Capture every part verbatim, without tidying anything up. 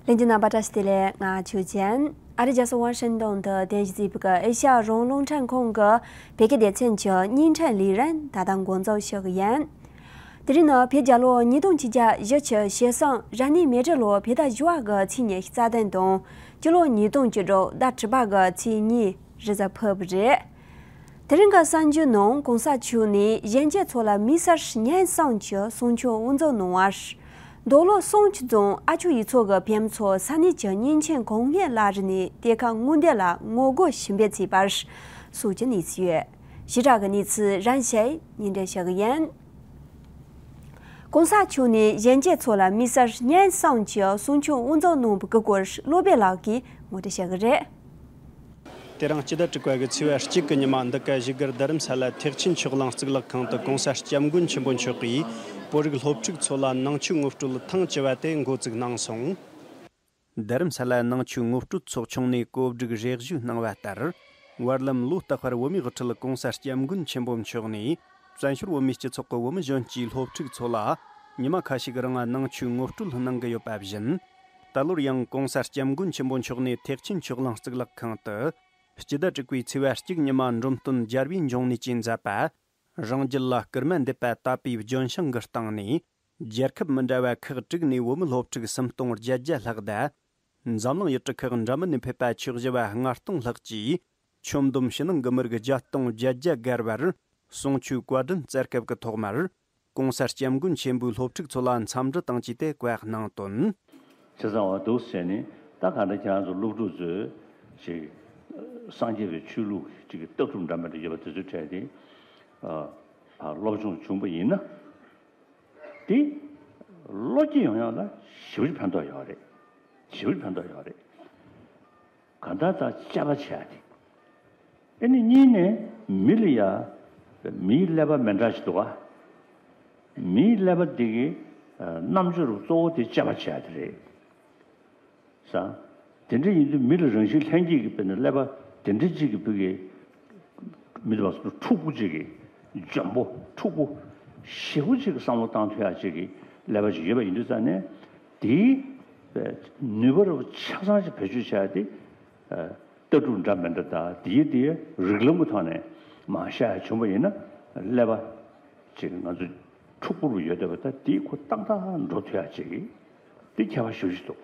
ལྷན་རྒྱས་རྣམ་པ་བཀྲ་ཤིས་བདེ་ལེགས། ང་ཆོས་ཅན། ཨ་རིའི་རྒྱལ་ས་ཝ་ཤིང་ཏོན་དུ་རྟེན་གཞི་བྱས་པའི་ཨེ་ཤ་ཡ་རང་དབང་རླུང་འཕྲིན་ཁང་གི་བོད་སྐད་སྡེ་ཚན་གྱི་བརྙན་འཕྲིན་ལས་རིམ་ད་ལྟ་འགོ་འཛུགས་ཞུ་གི་ཡིན། དེ་རིང་ནི་བོད་རྒྱལ་ལོ་ཉིས་སྟོང་ཆིག་བརྒྱ་བཞི་བཅུ་ཞེ་གསུམ་རབ་གནས་མེ་སྤྲེལ་ལོ་བོད་ཟླ་བཞི་པ་གི་ཚེས་ཉི་ཤུ་རྩ་བདུན་དང་། སྤྱི་ལོ་ཉིས་སྟོང་བཅུ་དྲུག་ཟླ་དྲུག་པ་གི་ཚེས་གཉིས་རེས་གཟའ་ཕུར་བུ་རེད། དེ་རིང་གི་གསར་འགྱུར་ནང་གོང་ས་མཆོག་ནས་གཞོན་སྐྱེས་ཚོ་ལ་མི་སེར་ཉེན་སྲུང་གི་གསུང་ཆོས་དབུ་འཛུགས་གནང་བ། མདོ་ལོ་གསུམ་གྱི་རྫོང་ཨ་མཆོག་ཡུལ་ཚོ་གི་བོད་མི་ཚོ་ས་གནས་ཀྱི་གཉན་ཆེན་གོང་སྨན་བླ་རི་ནས་གཏེར་ཁ་སྔོག་འདོན་ལ་ངོ་རྒོལ་ཞུ་འབོད་བྱས་པ་སོགས་ཀྱི་གནས་ཚུལ་ཡོད། ཞིབ་ཕྲ་གི་གནས་ཚུལ་རིམ་བཞིན་སྙན་སྒྲོན་ཞུ་གི་ཡིན། གོང་ས་མཆོག་ནས་གཞོན་སྐྱེས་ཚོ་ལ་མི་སེར་ཉེན་སྲུང་གི་གསུང་ཆོས་དབུ་འཛུགས་གནང་བའི་སྐོར་བློ་བྷེ་ལགས་ཀྱིས་ངོ་སྤྲོད་ཞུ་གི་རེད། དེ་རིང་སྤྱི་ཟླ་དྲུག་པ་གི་ཚེས་པ་གཅིག་གི་ཉི་མ་འདི་ག་བཞུགས་སྒར་རྡ་རམ་ས་ལ་ཐེག་ཆེན་ཆོས་གླིང་གཙུག་ལག་ཁང་དུ་གོང་ས་སྐྱབས་མགོན་ཆེན་པོ་མཆོག་གིས་བོད་རིགས་སློབ་ཕྲུག་ཚོ་ལ་ནང་ཆོས་ངོ་སྤྲོད་ཐེངས་བཅུ་བ་དེ་འགོ་བཙུགས་གནང་སོང་། རྡ་རམ་ས་ལ་ནང་ཆོས་ངོ་སྤྲོད་ཚོགས་ཆུང་ནས་གོ་སྒྲིག་རེ་ཞུ་གནང་བ་ལྟར། བར་ལམ་ལོ་རྟག་པར་བོད་མིའི་དབུ་ཁྲིད་གོང་ས་སྐྱབས་མགོན་ཆེན་པོ་མཆོག་ནས་བཙན་བྱོལ་བོད་མིའི་སྤྱི་ཚོགས་ཀྱི་བོད་མི་གཞོན་སྐྱེས་སློབ་ཕྲུག་ཚོ་ལ་ཉི་མ་ཁ་ཤས་ཀྱི་རིང་ནང་ཆོས་ངོ་སྤྲོད་གནང་གི་ཡོད་པ་བཞིན། ད་ལོར་ཡང་གོང་ས་སྐྱབས་མགོན་ཆེན་པོ་མཆོག་ནས་ཐེག་ཆེན་ཆོས་གླིང་གཙུག་ལག་ཁང་དུ། སྤྱི་ཟླ་དྲུག་པའི་ཚེས་པ་གཅིག་ཉི་མ་འབྲོམ་སྟོན་རྒྱལ་བའི་འབྱུང་གནས་ཀྱིས་མཛད་པ། རང་རྒྱུད་ལ་སྐུལ་མ་འདེབས་པ་དད་པའི་ལྗོན་ཤིང་གི་སྟེང་ནས། རྒྱལ་ཁབ་མི་འདྲ་བ་ཁག་དྲུག་ནས་བོད་མི་སློབ་ཕྲུག་སུམ་སྟོང་བརྒྱད་བརྒྱ་ལྷག་དང་། འཛམ་གླིང་ཡུལ་གྲུ་ཁག་འདྲ་མིན་ནས་ཕེབས་པ་ཆོས་ཞུ་བ་ལྔ་སྟོང་ལྷག་གིས། ཆོས་འདོན་ཕྱི་ནང་གི་མི་རིགས་བརྒྱད་སྟོང་བརྒྱད་བརྒྱ་བརྒལ་བར་གསུང་ཆོས་བཀའ་དྲིན་སྩལ་སྐབས་ཀྱི་ཐོག་མར། གོང་ས་སྐྱབས་མགོན་ཆེན་པོས་སློབ་ཕྲུག་ཚོ་ལ་འཚམས་འདྲི་དང་བཅས་ཏེ་བཀའ་གནང་དོན། ཆ་ཚང་བ་འདུག་ཟེར་ནས། ད་ག་འདྲ་ཁྱེད་རང་ཚོ་སློབ་ཕྲུག་ཚོས་ཅིག་སངས་རྒྱས་པའི་ཆོས་ལུགས་ཅིག་གི་ལྟ་གྲུབ་འདྲ་མིན་འདྲ་ཡོད་པ་དེ་ཚོའི་གྲས་དེ་ཨ་སློབ་སྦྱོང་བྱུང་པ་ཡིན་ན། དེ་བློ་སྐྱེད་ཡོང་ཡག་ལ་ཞེ་པོ་ཅིག་ཕན་ཐོགས་ཡོད་རེད། ཞེ་པོ་ཅིག་ཕན་ཐོགས་ཡོད་རེད། གང་ལྟར་ད་དཔྱད་པ་བྱས་ཏེ། ཨེ་ནི་གཉིས་ནས་མི་ལ་ཡ། མིའི་ཀླད་པ་མི་འདྲ་ཞིག་འདུག་ག་མིའི་ཀླད་པ་འདི་གི་རྣམ་འགྱུར་གཙོ་བོ་དེ་དཔྱད་པ་བྱས་ཏེ་རེད། ས། དེ་འདྲ་ཡིན་དུས་མི་ལ་རང་བཞིན་ལྷན་སྐྱེས་ཀྱི་དཔེར་ན་ཀླད་པ་དེ་འདྲ་གཅིག་གི་ཕུགས་ཀྱི་མི་འདུག་པ་སོ་ཕྲུག་པོ་གཅིག་གི་འཇོན་པོ་ཕྲུག་པོ་ཞེ་པོ་གཅིག་གི་བསམ་བློ་བཏང་ཐུབ་ཡག་གཅིག་གི་ཀླད་པ་ཅིག་ཡོད་པ་ཡིན་དུས་ཙང་ནས་དེའི་ནུས་པ་རུ་ཆ་ཚང་ཞིག་བེད་སྤྱོད་བྱས་ཏེ་ལྟ་གྲུབ་འདྲ་མི་འདྲ་དང་དེའི་དེའི་རིགས་ལམ་གྱི་ཐོག་ནས་མ་ཤ་ཡ་བྱུང་པ་ཡིན་ན་ཀླད་པ་ཅིག་ང་ཚོ་ཕྲུག་པོ་རུ་ཡོད་བསྡད་པ་ད་དེའི་ཁོ་ཏག་ཏག་འགྲོ་ཐུབ་ཡག་ཅིག་གི་དེ་ཁྱད་པར་ཞེ་པོ་ཅིག་འདུག་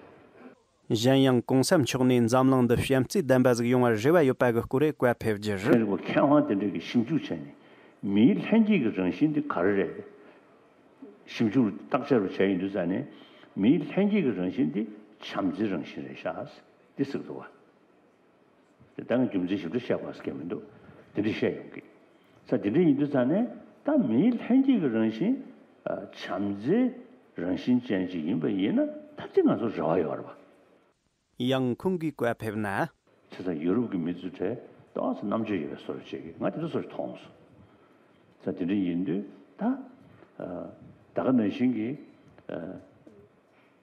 གཞན་ཡང་གོང་ས་མཆོག་ནས་འཛམ་གླིང་འདི་བྱམས་བརྩེ་ལྡན་པ་ཞིག་ཡོང་བར་རེ་བ་ཡོད་པ་གི་སྐོར་བཀའ་ཕེབས་རྒྱུར། ཚན་རིག་པ་མཁས་དབང་དེ་འདྲས་ཀྱིས་ཞིབ་འཇུག་བྱས་ནས་མིའི་ལྷན་སྐྱེས་ཀྱི་རང་བཞིན་དེ་ག་རེ་རེད། ཞིབ་འཇུག་བརྟག་དཔྱད་རུ་བྱས་ཡིན་དུས་ཙང་ནས་མིའི་ལྷན་སྐྱེས་ཀྱི་རང་བཞིན་དེ་བྱམས་བརྩེའི་རང་བཞིན་རེད་ཤག་དེ་ཟེར་གི་འདུག་བ། དེ་ལྟ་ངས་རྒྱུ་མཚན་ཞིབ་ཕྲ་བཤད་དགོས་ཀྱི་མི་འདུག་དེ་འདྲས་བཤད་ཡོང་གི། ས་དེ་འདྲས་ཡིན་དུས་ཙང་ནས་ད་མིའི་ལྷན་སྐྱེས་ཀྱི་རང་བཞིན། བྱམས་བརྩེའི་རང་བཞིན་ཅན་ཅིག་ཡིན་པ་ཡིན་ན་ད་དེ་ང་ཚོ་རེ་བ་ཡོད་རེད་པ། ཡང་ཁོང་གིས་བཀའ་ཕེབས་ན། བྱས་ཙང་ཡུ་རོབ་ཀྱི་མི་ཚོའི་གྲས་ཏོག་ཙམ་རྣམ་དཔྱོད་ཡོད་པའི་བཟོ་འདྲ་བྱེད་ཀྱི་ང་དེ་འདྲ་བཟོ་འདྲ་མཐོང་སོང་། ས་དེ་འདྲ་ཡིན་དུས་ད། ད་ག་ནང་བཞིན་གྱི།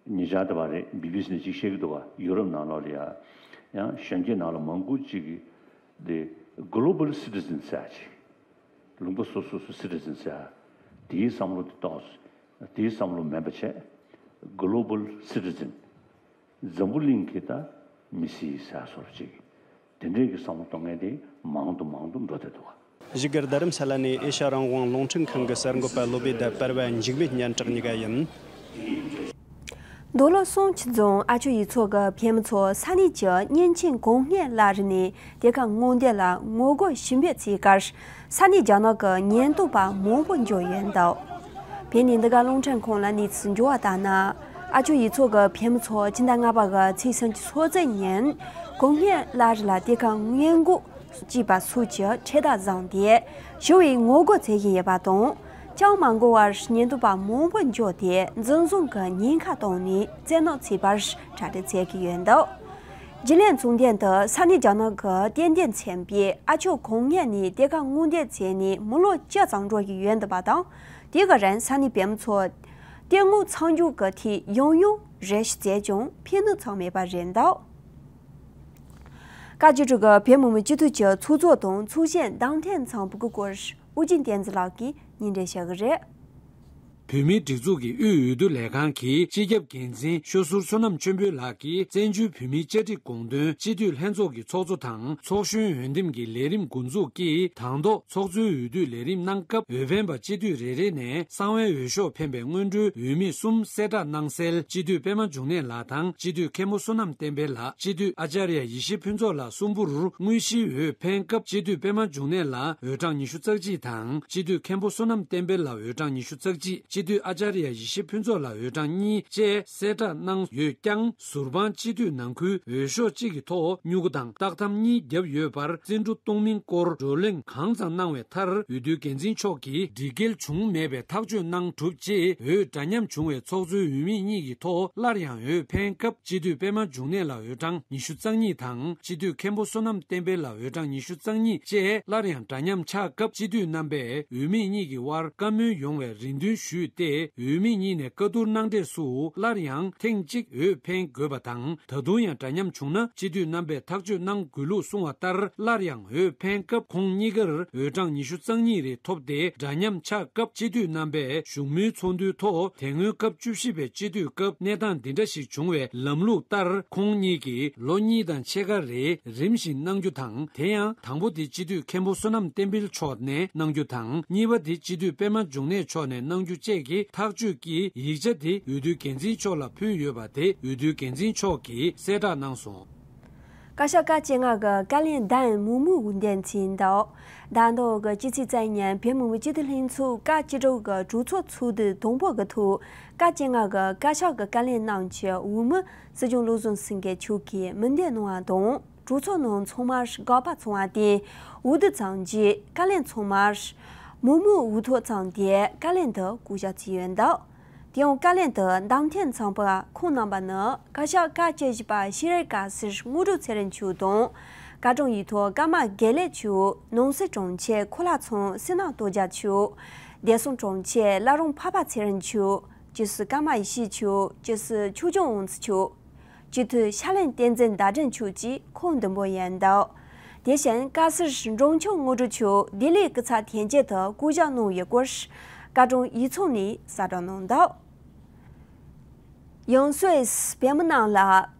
ཉེ་ཆར་དུ་བ་རེད་བི་བི་སི་ནས་ཅིག་བཤད་ཀྱི་འདུག་བ། ཡུ་རོབ་ནང་ལོགས་ལ་ཡ། ཡང་གཞོན་སྐྱེས་ནང་ལ་མང་པོ་ཅིག་གིས་དེ་global citizen ཟེར་ཡ་ཅིག་ལུང་པ་སོ་སོ་སོ་citizen ཟེར་ཡ། དེའི་བསམ་བློ་དེ་ཏོག་ཙམ་དེའི་བསམ་བློ་མེད་པ་བྱས། global citizen འཛམ་བུ་གླིང་གི་ད་མི་སེར་ཟེར་ཡ་སོགས་ཅིག་དེ་འདྲས་ཀྱི་བསམ་བློ་གཏོང་མཁན་དེ་མང་དུ་མང་དུ་འགྲོ་བསྡད་འདུག་བ། བཞུགས་སྒར་རྡ་རམ་ས་ལ་ནས་ཨེ་ཤ་རང་དབང་རླུང་འཕྲིན་ཁང་གི་གསར་འགོད་པ་བློ་བྷེ་དང་པར་བ་འཇིགས་མེད་སྙན་གྲགས་གཉིས་ཀ་ཡིན། མདོ་ལོ་གསུམ་གྱི་རྫོང་ཨ་མཆོག་ཡུལ་ཚོ་གི་བོད་མི་ཚོ་ས་གནས་ཀྱི་གཉན་ཆེན་གོང་སྨན་བླ་རི་ནས་གཏེར་ཁ་སྔོག་འདོན་ལ་ངོ་རྒོལ་ཞུ་འབོད་བྱས་ཁར། ས་གནས་རྒྱ་ནག་གི་ཉེན་རྟོག་པ་མང་པོ་འབྱོར་ཡོད་འདུག་བོད་ནས་འདི་ག་རླུང་འཕྲིན་ཁང་ལ་གནས་ཚུལ་འབྱོར་བ་ལྟར་ན། ཨ་མཆོག་ཡུལ་ཚོ་གི་བོད་མི་ཚོ་ཕྱི་ཟླ་ལྔ་པ་གི་ཚེས་སུམ་ཅུ་སོ་བརྒྱད་ཉིན་གོང་སྨན་བླ་རི་ལ་གཏེར་ཁ་སྔོག་འདོན་བྱས་པ་སོགས་ཀྱི་འཕྲེད་དར་བཟུང་སྟེ་ཞི་བའི་ངོ་རྒོལ་བྱེད་བཞིན་ཡོད་པ་དང་། ཅང་མ་འགོར་བར་ཉེན་རྟོག་པ་མང་པོ་འབྱོར་ཏེ་འཛིན་བཟུང་གི་ཉེན་ཁ་བཏང་ནས་བཙན་གནོན་བྱས་པར་གྲ་སྒྲིག་བྱེད་ཀྱི་ཡོད་འདུག་རྒྱུན་ལས་ཚོགས་འདུ་དུ་ས་གནས་རྒྱ་ནག་གི་དད་ལྡན་ཚན་པས་ཨ་མཆོག་གོང་སྨན་ནས་གཏེར་ཁ་སྔོག་འདོན་བྱས་ནས་མི་ལོ་བཅུ་ཙམ་འགྲོ་བཞིན་ཡོད་འདུག་པ་དང་། དེ་ག་རང་ས་གནས་བོད་མི་ཚོ་གཏེར་སྔོག་མཚམས་འཇོག་གི་ཐད་ཡང་ཡང་རེ་ཞུ་བྱས་ཀྱང་ཕན་ནུས་ཚང་མེད་པ་རེད་འདུག་བཀའ་བརྒྱུད་དྲུག་གི་བོད་མི་མང་སྤྱི་འཐུས་ཀྱི་ཚོགས་གཙོ་དང་ཚོགས་གཞོན་གདན་འདྲེན་ཚང་ཕུད་ཀྱི་སྐོར་ཨུ་རྒྱན་བསྟན་འཛིན་ལགས་ཀྱིས་སྙན་སྒྲོན་ཞུ་གི་རེད། བོད་མིའི་སྒྲིག་འཛུགས་ཀྱི་དབུས་འོས་བསྡུ་ལས་ཁང་གི་སྤྱི་ཁྱབ་འགན་འཛིན་ཤོ་ཟུར་བསོད་ནམས་ཆོས་འཕེལ་ལགས་ཀྱིས་བཙན་བྱོལ་བོད་མིའི་བཅའ་སྒྲིག་དགོངས་དོན་སྤྱི་འཐུས་ལྷན་ཚོགས་ཀྱི་ཚོགས་གཙོ་དང་ཚོགས་གཞོན་འོས་འདེམས་ཀྱི་ལས་རིམ་འགོ་འཛུགས་ཀྱིས་དང་ཐོག་ཚོགས་གཙོའི་འོས་བསྡུའི་ལས་རིམ་གནང་སྐབས། འོས་འཕེན་པ་སྤྱི་འཐུས་རེ་རེ་ནས་གསང་བའི་འོས་ཤོག་འཕེན་པའི་སྔོན་འགྲོའི་འོས་མི་གསུམ་གསལ་བསྒྲགས་གནང་གསལ། སྤྱི་འཐུས་པད་མ་འབྱུང་གནས་ལགས་དང་སྤྱི་འཐུས་མཁན་པོ་བསོད་ནམས་བསྟན་འཕེལ་ལགས། སྤྱི་འཐུས་ཨ་ཅཱརྱ་ཡེ་ཤེས་ཕུན་ཚོགས་ལགས་གསུམ་པོར་དངོས་གཞིའི་འོས་འཕེན་སྐབས། སྤྱི་འཐུས་པད་མ་འབྱུང་གནས་ལགས་འོས་གྲངས་ཉི་ཤུ་རྩ་གཅིག་དང་། སྤྱི་འཐུས་མཁན་པོ་བསོད་ནམས་བསྟན་འཕེལ་ལགས་འོས་གྲངས་ཉི་ཤུ་རྩ་གཅིག་སྤྱི་འཐུས་ཨ་ཅཱརྱ་ཡེ་ཤེས་ཕུན་ཚོགས་ལགས་འོས་གྲངས་གཉིས་བཅས་གསལ་བསྒྲགས་གནང་ཡོད་ཀྱང་། ཟུར་དཔང་སྤྱི་འཐུས་ནང་ཁུལ་འོས་ཤོག་གཅིག་གི་ཐོག་སྨྱུ་གུ་དང་རྟགས་ཐམ་གཉིས་བརྒྱབ་ཡོད་པར་བརྩི་འགྲོ་གཏོང་མིན་སྐོར་བགྲོ་གླེང་གང་ཙམ་གནང་བའི་མཐར། འོས་བསྡུའི་འགན་འཛིན་མཆོག་གིས་སྒྲིག་འགལ་བྱུང་མེད་པའི་ཐག་གཅོད་གནང་གྲུབ་རྗེས། འོས་འདྲ་མཉམ་བྱུང་བའི་ཚོགས་གཙོའི་འོས་མི་གཉིས་ཀྱི་ཐོག་སླར་ཡང་འོས་འཕེན་སྐབས། སྤྱི་འཐུས་པད་མ་འབྱུང་གནས་ལགས་འོས་གྲངས་ཉི་ཤུ་རྩ་གཉིས་དང་། སྤྱི་འཐུས་མཁན་པོ་བསོད་ནམས་བསྟན་འཕེལ་ལགས་འོས་གྲངས་ཉི་ཤུ་རྩ་གཉིས་བཅས་སླར་ཡང་འདྲ་མཉམ་ཆགས་སྐབས། སྤྱི་འཐུས་རྣམ་པས་འོས་མི་གཉིས་ཀྱི་དབར་བཀའ་མོལ་ཡོང་བའི་རེ་འདུན་ཞུས་ཏེ། འོས་མི་གཉིས་ནས་བཀའ་བསྡུར་གནང་འབྲས་སུ། སླར་ཡང་ཐེངས་གཅིག་འོས་འཕེན་དགོས་པ་དང་། ད་དུང་ཡང་འདྲ་མཉམ་བྱུང་ན་སྤྱི་འཐུས་རྣམ་པས་ཐག་གཅོད་གནང་དགོས་ལུགས་གསུངས་པ་ལྟར། སླར་ཡང་འོས་འཕེན་སྐབས། ཁོང་གཉིས་ཀར་འོས་གྲངས་ཉི་ཤུ་རྩ་གཉིས་རེ་ཐོབ་སྟེ། འདྲ་མཉམ་ཆགས་སྐབས། སྤྱི་འཐུས་རྣམ་པས་བཞུགས་མོལ་ཚོགས་འདུའི་ཐོག་དེ་སྔོན་སྐབས་བཅུ་བཞི་པའི་སྤྱི་འཐུས་སྐབས་གནས་སྟངས་འདི་འདྲ་ཞིག་བྱུང་བའི་ལམ་ལུགས་ལྟར། ཁོང་གཉིས་ཀྱིས་ལོ་གཉིས་དང་ཕྱེད་ཀ་རེ་རིམ་བཞིན་གནང་རྒྱུ་དང་། དེ་ཡང་དང་པོ་དེ་སྤྱི་འཐུས་མཁན་པོ་བསོད་ནམས་བསྟན་འཕེལ་མཆོག་ནས་གནང་རྒྱུ་དང་། གཉིས་པ་དེ་སྤྱི་འཐུས་པད་མ་འབྱུང་གནས་མཆོག་ནས་གནང་རྒྱུ་བཅས་ཀྱི་ཐག་གཅོད་ཀྱི་ཡིག་ཆ་དེ་འོས་བསྡུའི་འགན་འཛིན་མཆོག་ལ་ཕུལ་ཡོད་པ་དེ་འོས་བསྡུའི་འགན་འཛིན་མཆོག་གིས་གསལ་བསྒྲགས་གནང་སོང་། བཀའ་ཤག་བཀའ་བཅད་ལྔ་གི་བཀའ་བློན་གདན་མུ་མུ་འོས་འདེམས་ཚུན་འདུག་ཟླ་འདིའི་གི་སྤྱི་ཚེས་རྩ་གཉིས་ཉིན་བོད་མི་མང་སྤྱི་འཐུས་ལྷན་ཚོགས་བཀའ་བཅུ་དྲུག་གི་གྲོས་ཚོགས་ཚོགས་དུས་དང་པོ་གི་ཐོག་བཀའ་བཅད་ལྔ་གི་བཀའ་ཤག་གི་བཀའ་བློན་རྣམས་ཀྱི་འོས་མི་སྲིད་སྐྱོང་བློ་བཟང་སེང་གེ་མཆོག་གིས་མིང་འདོན་གནང་བ་དང་། གྲོས་ཚོགས་ནང་ཚང་མར་དགག་པ་བྱུང་བར་བརྟེན། འོས་བསྡུ་བྱུང་རྗེས་བཀའ་བློན་ཚང་མར་མུ་མུ་འོས་ཐོབ་བྱུང་སྟེ་བཀའ་བློན་དུ་བསྐོ་གཞག་བྱས་ཡོད་འདུག་དེ་ཡང་བཀའ་བློན་དུ་གདན་འཐོན་ཚང་པ་ཁོང་རྣམ་པ་ནི། བཀའ་ཤག་བཀའ་བཅུ་བཞི་པ་ཤེས་རིག་བཀའ་ཟུར་དངོས་གྲུབ་ཚེ་རིང་མཆོག་དང་། བཀའ་དྲུང་ཡིག་ཐོག་ཀརྨ་དགེ་ལེགས་མཆོག་ནང་སྲིད་དྲུང་ཆེ་ཁོ་ལ་ཚང་བསོད་ནམས་སྟོབས་རྒྱལ་མཆོག་དེ་སྲུང་དྲུང་ཆེ་བླ་རུང་འཕགས་པ་ཚེ་རིང་མཆོག་སྤྱི་ཟུར་ཀརྨ་ཡེ་ཤེས་མཆོག་སྤྱི་ཟུར་ཆོས་སྐྱོང་དབང་ཕྱུག་མཆོག་སྤྱི་འཐུས་ཤར་གླིང་བསྟན་འཛིན་ཟླ་སྒྲོན་མཆོག་བཅས་ཁོང་བདུན་པོ་ཡིན་འདུག་དེ་བཞིན་བཀའ་ཟུར་འབྲོང་ཆུང་དངོས་གྲུབ་མཆོག་ལྡི་ལིའི་སྐུ་ཚབ་ཐེངས་གཅིག་ཏུ་བསྐོ་གཞག་གནང་ཡོད་སྐོར། བཀའ་དྲུང་ཡིག་ཚང་ནས་གསལ་བསྒྲགས་གནང་འདུག་ཡང་སུད་སི་བོད་མི་རྣམས་ལ་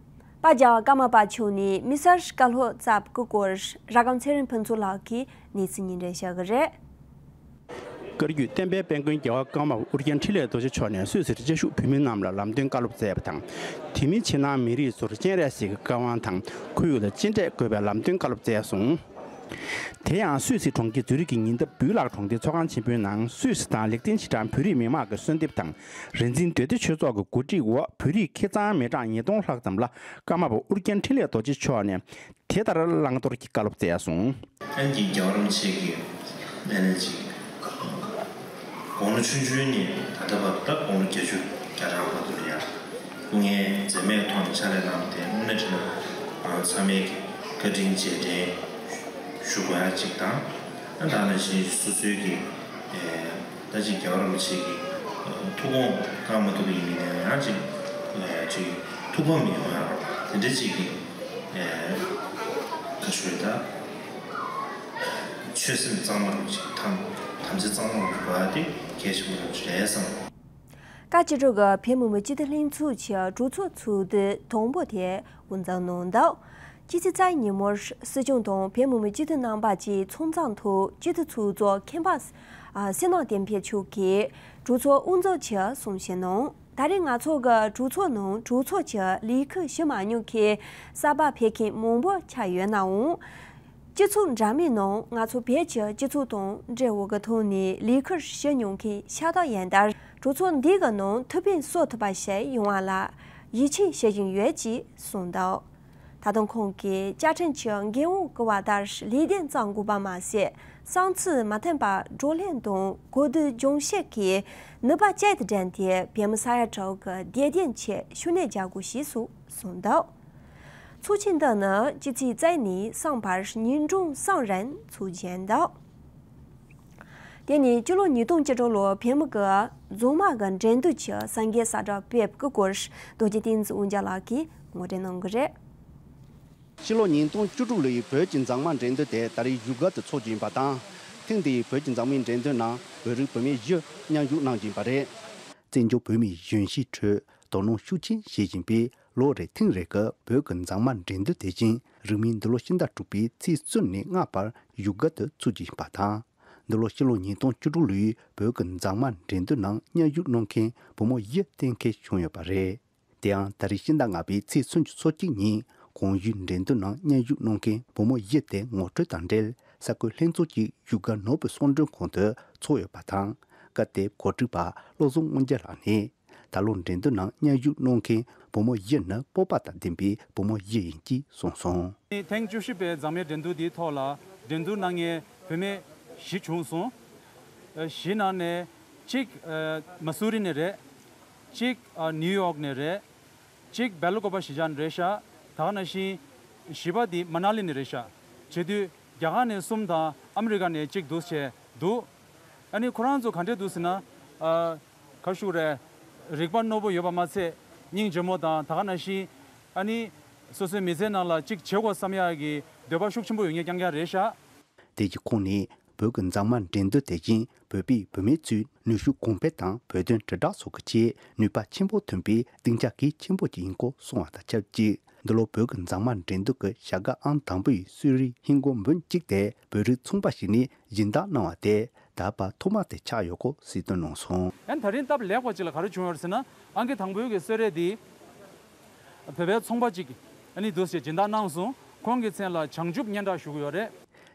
པ་རྒྱལ་བ་ཀརྨ་པ་མཆོག་ནས་མི་སེར་བཀའ་སློབ་སྩལ་དགོས་སྐོར་ར་སྒམ་ཚེ་རིང་ཕུན་ཚོགས་ལགས་ཀྱིས་གནས་ཚུལ་སྙན་སྒྲོན་ཞུ་གི་རེད། བཀའ་བརྒྱུད་བསྟན་པའི་དཔལ་མགོན་རྒྱལ་བ་ཀརྨ་པ་ཨོ་རྒྱན་འཕྲིན་ལས་རྡོ་རྗེ་མཆོག་ནས་སུད་སིར་བཅའ་བཞུགས་བོད་མི་རྣམས་ལ་ལམ་སྟོན་བཀའ་སློབ་སྩལ་བ་དང་། དེ་མིན་ཕྱི་ནང་མི་རིགས་ཚོར་སྤྱན་རས་གཟིགས་ཀྱི་བཀའ་དབང་དང་ཁོར་ཡུག་ལ་ཅི་འདྲས་དགོས་པའི་ལམ་སྟོན་བཀའ་སློབ་སྩལ་སོང་། དེ་ཡང་སུད་སི་གྲོང་ཁྱེར་ཛུ་རིག་གི་ཉེ་འདབས་བུའུ་ལག་གྲོང་སྡེའི་ཚོགས་ཁང་ཆེན་པོའི་ནང་སུད་སི་དང་ལེག་ཏེན་ཤི་ཏན་བོད་རིགས་མི་མང་གི་གསོལ་འདེབས་དང་རིག་འཛིན་འདུས་སྡེ་ཆོས་ཚོགས་ཀྱི་གོ་སྒྲིག་འོག་བོད་རིགས་ཁེ་གཙང་མི་གྲངས་ཉིས་སྟོང་ལྷག་ཙམ་ལ་ཀརྨ་པ་ཨོ་རྒྱན་འཕྲིན་ལས་རྡོ་རྗེ་མཆོག་ནས་དེ་ལྟར་བླང་དོར་གྱི་བཀའ་སློབ་སྩལ་སོང་། ཨན་གྱི་རྒྱལ་བ་རིན་པོ་ཆེ་གི་ཨ་ནི་ཅིག་དགུང་ལོ་ཆུང་ཆུང་ནས་ད་ལྟ་བར་ད་དགུང་ལོ་བརྒྱད་ཅུ་གྱ་གྲངས་བར་དུ་ཡང་སྐུ་ངལ་འཛེམས་མེད་ཐོག་ནས་ཕྱག་ལས་གནང་བ་དེ་དངོས་གནས་དྲང་གནས་ཚང་མས་ཀྱི་བཀའ་དྲིན་རྗེས་དྲན་ཞུ་དགོས་ཡ་གཅིག་དང་། ཨ་ད་ནང་བཞིན་སོ་སོའི་གི་ད་ཅིག་རྒྱལ་བ་རིན་པོ་ཆེ་གི་ཐུགས་དགོངས་བཀག་མ་ཐུབ་པ་ཡིན་ནའི་ཡང་ཅིག་ཅིག་ཐུགས་ཕམ་མི་ཡོང་ཡ་དེ་འདྲ་ཅིག་གི་ཁ་ཤོད་ད། ཆོད་སེམས་གཙང་མ་རུ་ཅིག་དམ་དམ་ཚིག་གཙང་མ་རུ་བ་དེ་གལ་ཆེན་པོ་རུ་རེད་བསམ། བཀའ་སྤྱི་འགྲོ་གི་བོད་མི་མང་སྤྱི་འཐུས་ལྷན་ཚོགས་ཀྱི་གྲོས་ཚོགས་ཚོགས་དུས་དང་པོ་དེ་དབུ་འཛུགས་གནང་འདུག་སྤྱི་ཚེས་རྩ་ཉིན་མོར་སྲིད་སྐྱོང་དང་བོད་མི་མང་སྤྱི་འཐུས་རྣམ་པ་བཅས་ཚོགས་མཚམས་ཐོག་སྤྱི་འཐུས་ཚོགས་གཙོ་མཁན་པ་བསོད་ནམས་བསྟན་འཕེལ་མཆོག་གིས་གྲོས་ཚོགས་དབུ་འཛུགས་ཀྱི་གསུང་བཤད་གནང་། ད་རེས་ང་ཚོ་གི་གྲོས་ཚོགས་ནང་གྲོས་ཚོགས་ཀྱི་ལས་ཁུར་ཞུ་མ་མྱོང་མཁན་གསར་པ་ཕེབས་མཁན་མང་པོ་ཆགས་ཡོད་ནའང་། སྤྱི་ཚོགས་འདྲ་མིན་ནང་ང་ཚོ་བོད་ཀྱི་སྤྱི་ཚོགས་དང་འབྲེལ་བའི་ཐོག་ནས་ལས་ཁུར་ཞུ་མྱོང་མཁན་ཤ་སྟག་ཡིན་སྟབས། གྲོས་ཚོགས་འདི་གི་ནང་ཐུགས་ཕན་གསོ་ཐུབ་པ་ཞིག་ཡོང་བ་ལ་ཡིད་ཆེས་ཞུ་བཞིན་ཡོད་ཅེས་གསུངས་འདུག་ད་དུང་ཁོང་གིས་བཅའ་ཁྲིམས་ཀྱི་འགན་དབང་བཀལ་བ་ལྟར་ལས་དོན་བརྩམ་དགོས་པ་མ་ཟད། བསམ་ཚུལ་མ་མཐུན་པ་བགྲོ་གླེང་དང་གོ་བསྡུར་སྦྱོང་བཤད་ཀྱི་ནུས་པ་བཅས་དང་ལྡན་ཏེ་བོད་མི་ས་ཡ་དྲུག་གི་བདེ་དོན་ཆེད་ཤུགས་སྣོན་རྒྱག་དགོས་ཞེས་སོགས་གསུངས་འདུག་ཚོགས་ཆེན་འདི་ནི་སྤྱི་ཚེས་རྩ་གཉིས་ནས་གསུམ་བར་ཉིན་གྲངས་གསུམ་རིང་འཚོགས་རྒྱུ་ཡིན་འདུག་དེ་ནས་སྤྱི་ལོ་ཉིས་སྟོང་བཅུ་དྲུག་ལོར་བོད་མི་གི་རྫོང་དམངས་ཀྱི་འགྲན་བསྡུར་གྱི་གསར་འགོད་གསལ་བསྒྲགས་སྤེལ་བའི་སྐོར་རྡོ་རྗེ་བསྟན་འཛིན་དབང་རྒྱལ་ལགས་ཀྱིས་ངོ་སྤྲོད་གནང་གི་རེད། སྤྱི་ལོ་ཉིས་སྟོང་བཅུ་དྲུག་ལོའི་བོད་ཀྱི་མཛངས་མ་འགྲན་བསྡུར་དེ་ད་རེས་བཞུགས་སྒར་དུ་འཚོགས་རྒྱུ་ཡིན་པ་དང་། ཐེངས་འདིའི་བོད་ཀྱི་མཛངས་མའི་འགྲན་བསྡུར་ནང་བོད་རིགས་བུད་མེད་བཞི་མཉམ་ཞུགས་གནང་རྒྱུ་ཡིན་པ་རེད། བཙན་བྱོལ་བོད་མིའི་གཞོན་གཞིས་ཁྲོད་དོ་སྣང་ཤུགས་ཆེན་བྱེད་བཞིན་པའི་ལོ་རེ་ཐེངས་རེ་གི་བོད་ཀྱི་མཛངས་མ་འགྲན་བསྡུར་དེ་བཞིན་རིང་མིན་འདི་ལོ་ཕྱི་ཟླ་དྲུག་པའི་ཚེས་བཅུ་ནས་ལྔ་བར་བཞུགས་སྒར་དུ་ཚུགས་ཀྱི་ཡིན་པ་དང་། འདི་ལོ་ཕྱི་ལོ་ཉིས་སྟོང་བཅུ་དྲུག་ལོའི་བོད་ཀྱི་མཛངས་མ་འགྲན་བསྡུར་ནང་མཉམ་ཞུགས་གནང་མཁན་བུ་མོ་བཞི་གཏན་འཁེལ་བྱུང་ཡོད་པ་རེད། དེའང་ད་རེས་ཕྱི་ཟླ་ལྔ་པའི་ཚེས་སུམ་ཅུ་སོ་གཅིག་ཉིན་གོང་ཞུས་འགྲན་བསྡུར་ནང་མཉམ་ཞུགས་གནང་མཁན་བུ་མོ་བཞི་དེ་ངོ་སྤྲོད་དང་འབྲེལ་གསར་འགོད་ལྷན་ཚོགས་ཀྱིས་བཞུགས་སྒར་ནོར་བུ་གསོལ་མགྲོན་ཁང་དུ་ཚོགས་ཡོད་པ་དང་། སྐབས་དེར་གོ་སྒྲིག་པ་བློ་བཟང་དབང་རྒྱལ་ལགས་ནས། ད་ལོ་འགྲན་བསྡུར་ནང་མཉམ་ཞུགས་གནང་མཁན་བུ་མོ་བཞི་ནི་སྤོབས་པ་དང་ལྡན་པའི་བུ་མོ་བཞི་ཡིན་ཞེས་གསུངས་སོང་། ཐེངས་བཅུ་བཞི་པའི་མཛངས་མའི་འགྲན་བསྡུར་འདིའི་ཐོག་ལ་འགྲན་བསྡུར་གནང་མཁན་བུད་མེད་བཞི་བྱུང་སོང་། ཨ། བཞི་ནང་ནས་གཅིག་ཨ། མ་སུ་རི་ནས་རེད། གཅིག་ཨ། ནིའུ་ཡོག་ནས་རེད། གཅིག་སྦེལ་ཀོབ་གཞིས་ཆགས་ནས་རེད་ཤག་ད་ག་ནང་བཞིན་བཞི་པ་འདི་མ་ན་ལི་ནས་རེད་ཤག་བྱེད་དུས་རྒྱ་གར་ནས་གསུམ་དང་ཨ་མི་རི་ཀ་ནས་གཅིག་འདུག་བྱས་འདུག་ཨ་ནི་ཁོ་རང་ཚོ་ག་འདྲས་འདུག་ཟེར་ན། ཨ། ག་ཞུ་རེད། རིག་པ་རྣོ་པོ་ཡོད་པ་མ་ཚད་སྙིང་རྗེ་མོ་དང་ད་ག་ནང་བཞིན་ཨ་ནི་སོ་སོའི་མི་ཚེའི་ནང་ལ་གཅིག་བྱེད་དགོས་བསམ་ཡག་གི་འདོད་པ་ཤུགས་ཆེན་པོ་ཡོད་མཁན་རྐྱང་རྐྱང་རེད་ཤག་དེ་གི་ཁོངས་ནས་བོད་ཀྱི་མཛངས་མ་འགྲན་བསྡུར་དེ་བཞིན་བོད་པའི་བུད་མེད་ཚོའི་ནུས་ཤུགས་གོང་འཕེལ་དང་བོད་དོན་དྲིལ་བསྒྲགས་སོགས་ཀྱི་ཆེད་ནུས་པ་ཆེན་པོ་ཐོན་པའི་སྡིངས་ཆ་གལ་ཆེན་པོ་ཅིག་ཡིན་སྐོར་གསུངས་པ་དང་ཆབས་ཅིག་འདི་ལོ་བོད་ཀྱི་མཛངས་མ་འགྲན་བསྡུར་གྱི་བྱ་དགའ་ཨང་དང་པོའི་གསོལ་རས་ཧིན་སྒོར་འབུམ་གཅིག་དེ་བོད་རིགས་ཚོང་པ་ཞིག་ནས་སྦྱིན་བདག་གནང་བ་དེ་ད་བར་ཐོག་མ་དེ་ཆགས་ཡོད་སྐོར་གསལ་སྟོན་གནང་སོང་། ཨན་ད་རིང་སྟབས་ལེགས་པ་ཅིག་ལ་ག་རེ་བྱུང་ཡོད་ཟེར་ན། ཨང་ཀི་དང་པོའི་གི་གསོལ་རས་འདི་བོད་པའི་ཚོང་པ་ཅིག་ཨ་ནི་འདུག་སེ་སྦྱིན་བདག་གནང་སོང་། ཁོང་གི་མཚན་ལ་བྱང་ཆུབ་སྙན་གྲགས་ཞུ་གི་ཡོད་རེད།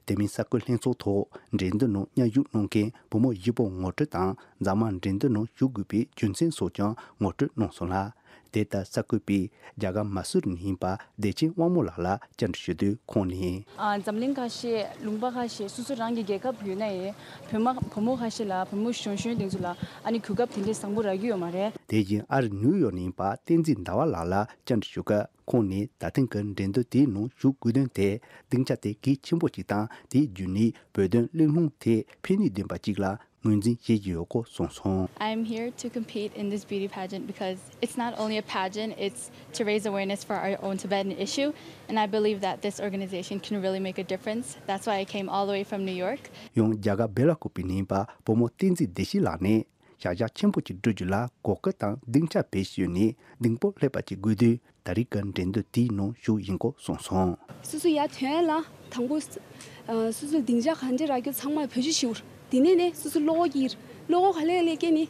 དེ་མིན་གསར་འགོད་ལྷན་ཚོགས་ཐོག་འགྲན་བསྡུར་ནང་མཉམ་ཞུགས་གནང་མཁན་བུ་མོ་བཞི་པོ་ངོ་སྤྲོད་དང་མཛངས་མ་འགྲན་བསྡུར་ནང་ཞུགས་དགོས་པའི་རྒྱུ་མཚན་སོགས་ཀྱང་ངོ་སྤྲོད་གནང་སོང་ལ། དེ་ལྟར་གསར་འགོད་པས་རྒྱ་གར་མ་སུ་རི་ནས་ཡིན་པ་བདེ་ཆེན་དབང་མོ་ལགས་ལ་བཅར་འདྲི་ཞུ་དུས་ཁོང་ནས། ཨ། འཛམ་གླིང་ཁ་ཤས་ལུང་པ་ཁ་ཤས་སོ་སོ་རང་གི་རྒྱལ་ཁབ་ཡོད་ན་ཡང་བུ་མོ་བུ་མོ་ཁ་ཤས་ལ་བུ་མོ་གཞོན་གཞོན་དེ་ཚོ་ལ་ཨ་ནི་གོ་སྐབས་དེ་འདྲའི་བཟང་པོ་རག་གི་ཡོད་མ་རེད། དེ་བཞིན་ཨ་རི་ནིའུ་ཡོག་ནས་ཡིན་པ་བསྟན་འཛིན་ཟླ་བ་ལགས་ལ་བཅར་འདྲི་ཞུ་སྐབས་ཁོང་ནས་ད་ཐེངས་ཀྱི་འགྲན་བསྡུར་དེའི་ནང་ཞུགས་དགོས་དོན་དེ་སྡིངས་ཆ་དེ་གལ་ཆེན་པོ་ཞིག་དང་དེའི་བརྒྱུད་ནས་བོད་དོན་གླེང་སློང་དེ་ཕན་ནུས་ལྡན་པ་ཅིག་ལ་ངོས་འཛིན་བྱེད་ཀྱི་ཡོད་སྐོར་གསུངས་སོང་། I'm here to compete in this beauty pageant because it's not only a pageant, it's to raise awareness for our own Tibetan issue, and I believe that this organization can really make a difference. That's why I came all the way from New York. ཡང་རྒྱ་གར་སྦེ་ལ་ཀོབ་པི་ནས་ཡིན་པ་བུ་མོ་བསྟན་འཛིན་བདེ་སྐྱིད་ལགས་ནས། བྱ་གཞག་ཆེན་པོ་ཅིག་བསྒྲུབ་རྒྱུ་ལ་གོ་སྐབས་དང་སྡིངས་ཆ་བེད་སྤྱོད་ནས་གདེང་སྤོབས་སླེབས་པ་ཅིག་དགོས་དུས་ད་རེས་ཀྱི་འགྲན་བསྡུར་དེའི་ནང་ཞུགས་ཡིན་སྐོར་གསུངས་སོང་། སོ་སོ་ཡར་ཐོན་ཡ་ལ་དང་པོ་ཨ་སོ་སོ་སྡིངས་ཆ་ག་འདྲས་རག་རྒྱུ་ཚང་མ་བེད་སྤྱོད་བྱེད་དགོས། དེ་ནས་ནས་སོ་སོ་བློ་ཁོག་སྐྱེ་ཡ། བློ་ཁོག་ག་ལེ་ག་ལེ་སྐྱེས་ནས་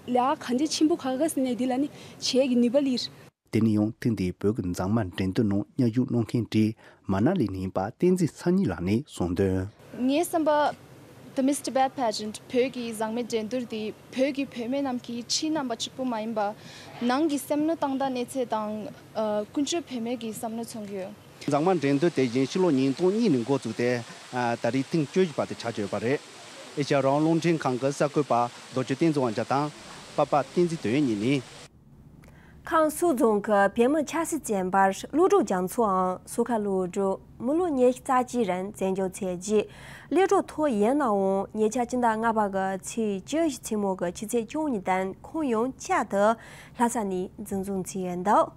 ལས་ཀ་ག་འདྲས་ཆེན་པོ་ག་ག་ཟེར་ནས་དེ་ལ་ནི་བྱེད་ཡ་གི་ནུས་པ་སླེབས་ཡ། དེ་ནི་ཡང་ཐེངས་འདིའི་བོད་ཀྱི་མཛངས་མ་འགྲན་བསྡུར་ནང་མཉམ་ཞུགས་གནང་མཁན་གྱི་མ་ན་ལི་ནས་ཡིན་པ་བསྟན་འཛིན་སང་ཉིན་ལགས་ནས་གསུངས་དོན། ངའི་བསམ་པ། The Miss Tibet Pageant བོད་ཀྱི་མཛངས་མའི་འགྲན་བསྡུར་འདི་བོད་ཀྱི་བུད་མེད་རྣམས་ཀྱི་ཕྱིའི་རྣམ་པ་གཅིག་པུ་མ་ཡིན་པ། ནང་གི་བསམ་བློ་བཏང་སྟངས་གནས་ཚད་དང་། ཨ། ཀུན་སྤྱོད་བུད་མེད་ཀྱི་བསམ་བློ་མཚོན་གྱི་ཡོད། མཛངས་མ་འགྲན་བསྡུར་དེ་བཞིན་ཕྱི་ལོ་ཉིས་སྟོང་གཉིས་ནས་འགོ་བཙུགས་ཏེ། ཨ། ད་རེས་ཐེངས་བཅུ་བཞི་པ་དེ་ཆགས་ཀྱི་ཡོད་པ་རེད། ཨེ་ཤ་ཡ་རང་དབང་རླུང་འཕྲིན་ཁང་གི་གསར་འགོད་པ་རྡོ་རྗེ་བསྟན་འཛིན་དབང་རྒྱལ་དང་། པ་པ་བསྟན་འཛིན་དོན་གཉིས་ནས། ཁམས་སོག་རྫོང་གི་བལ་མི་ཆབ་སྲིད་བཙོན་པར་གློད་གྲོལ་རྒྱ་མཚོའམ་སོ་ཁ་གློད་གྲོལ་མི་ལོ་ཉི་ཤུ་རྩ་གཅིག་རིང་བཙོན་འཇུག་བྱས་རྗེས་གློད་གྲོལ་ཐོབ་ཡོད་ནའང་ཉེ་ཆར་སྤྱི་ཟླ་ལྔ་པ་གི་ཚེས་བཅུ་བཞི་མཚན་མོ་གི་ཆུ་ཚོད་བཅུ་གཉིས་དང་ཁོང་ཡང་བསྐྱར་དུ་ལྷ་ས་ནས་འཛིན་བཟུང་བྱས་ཡོད་འདུག་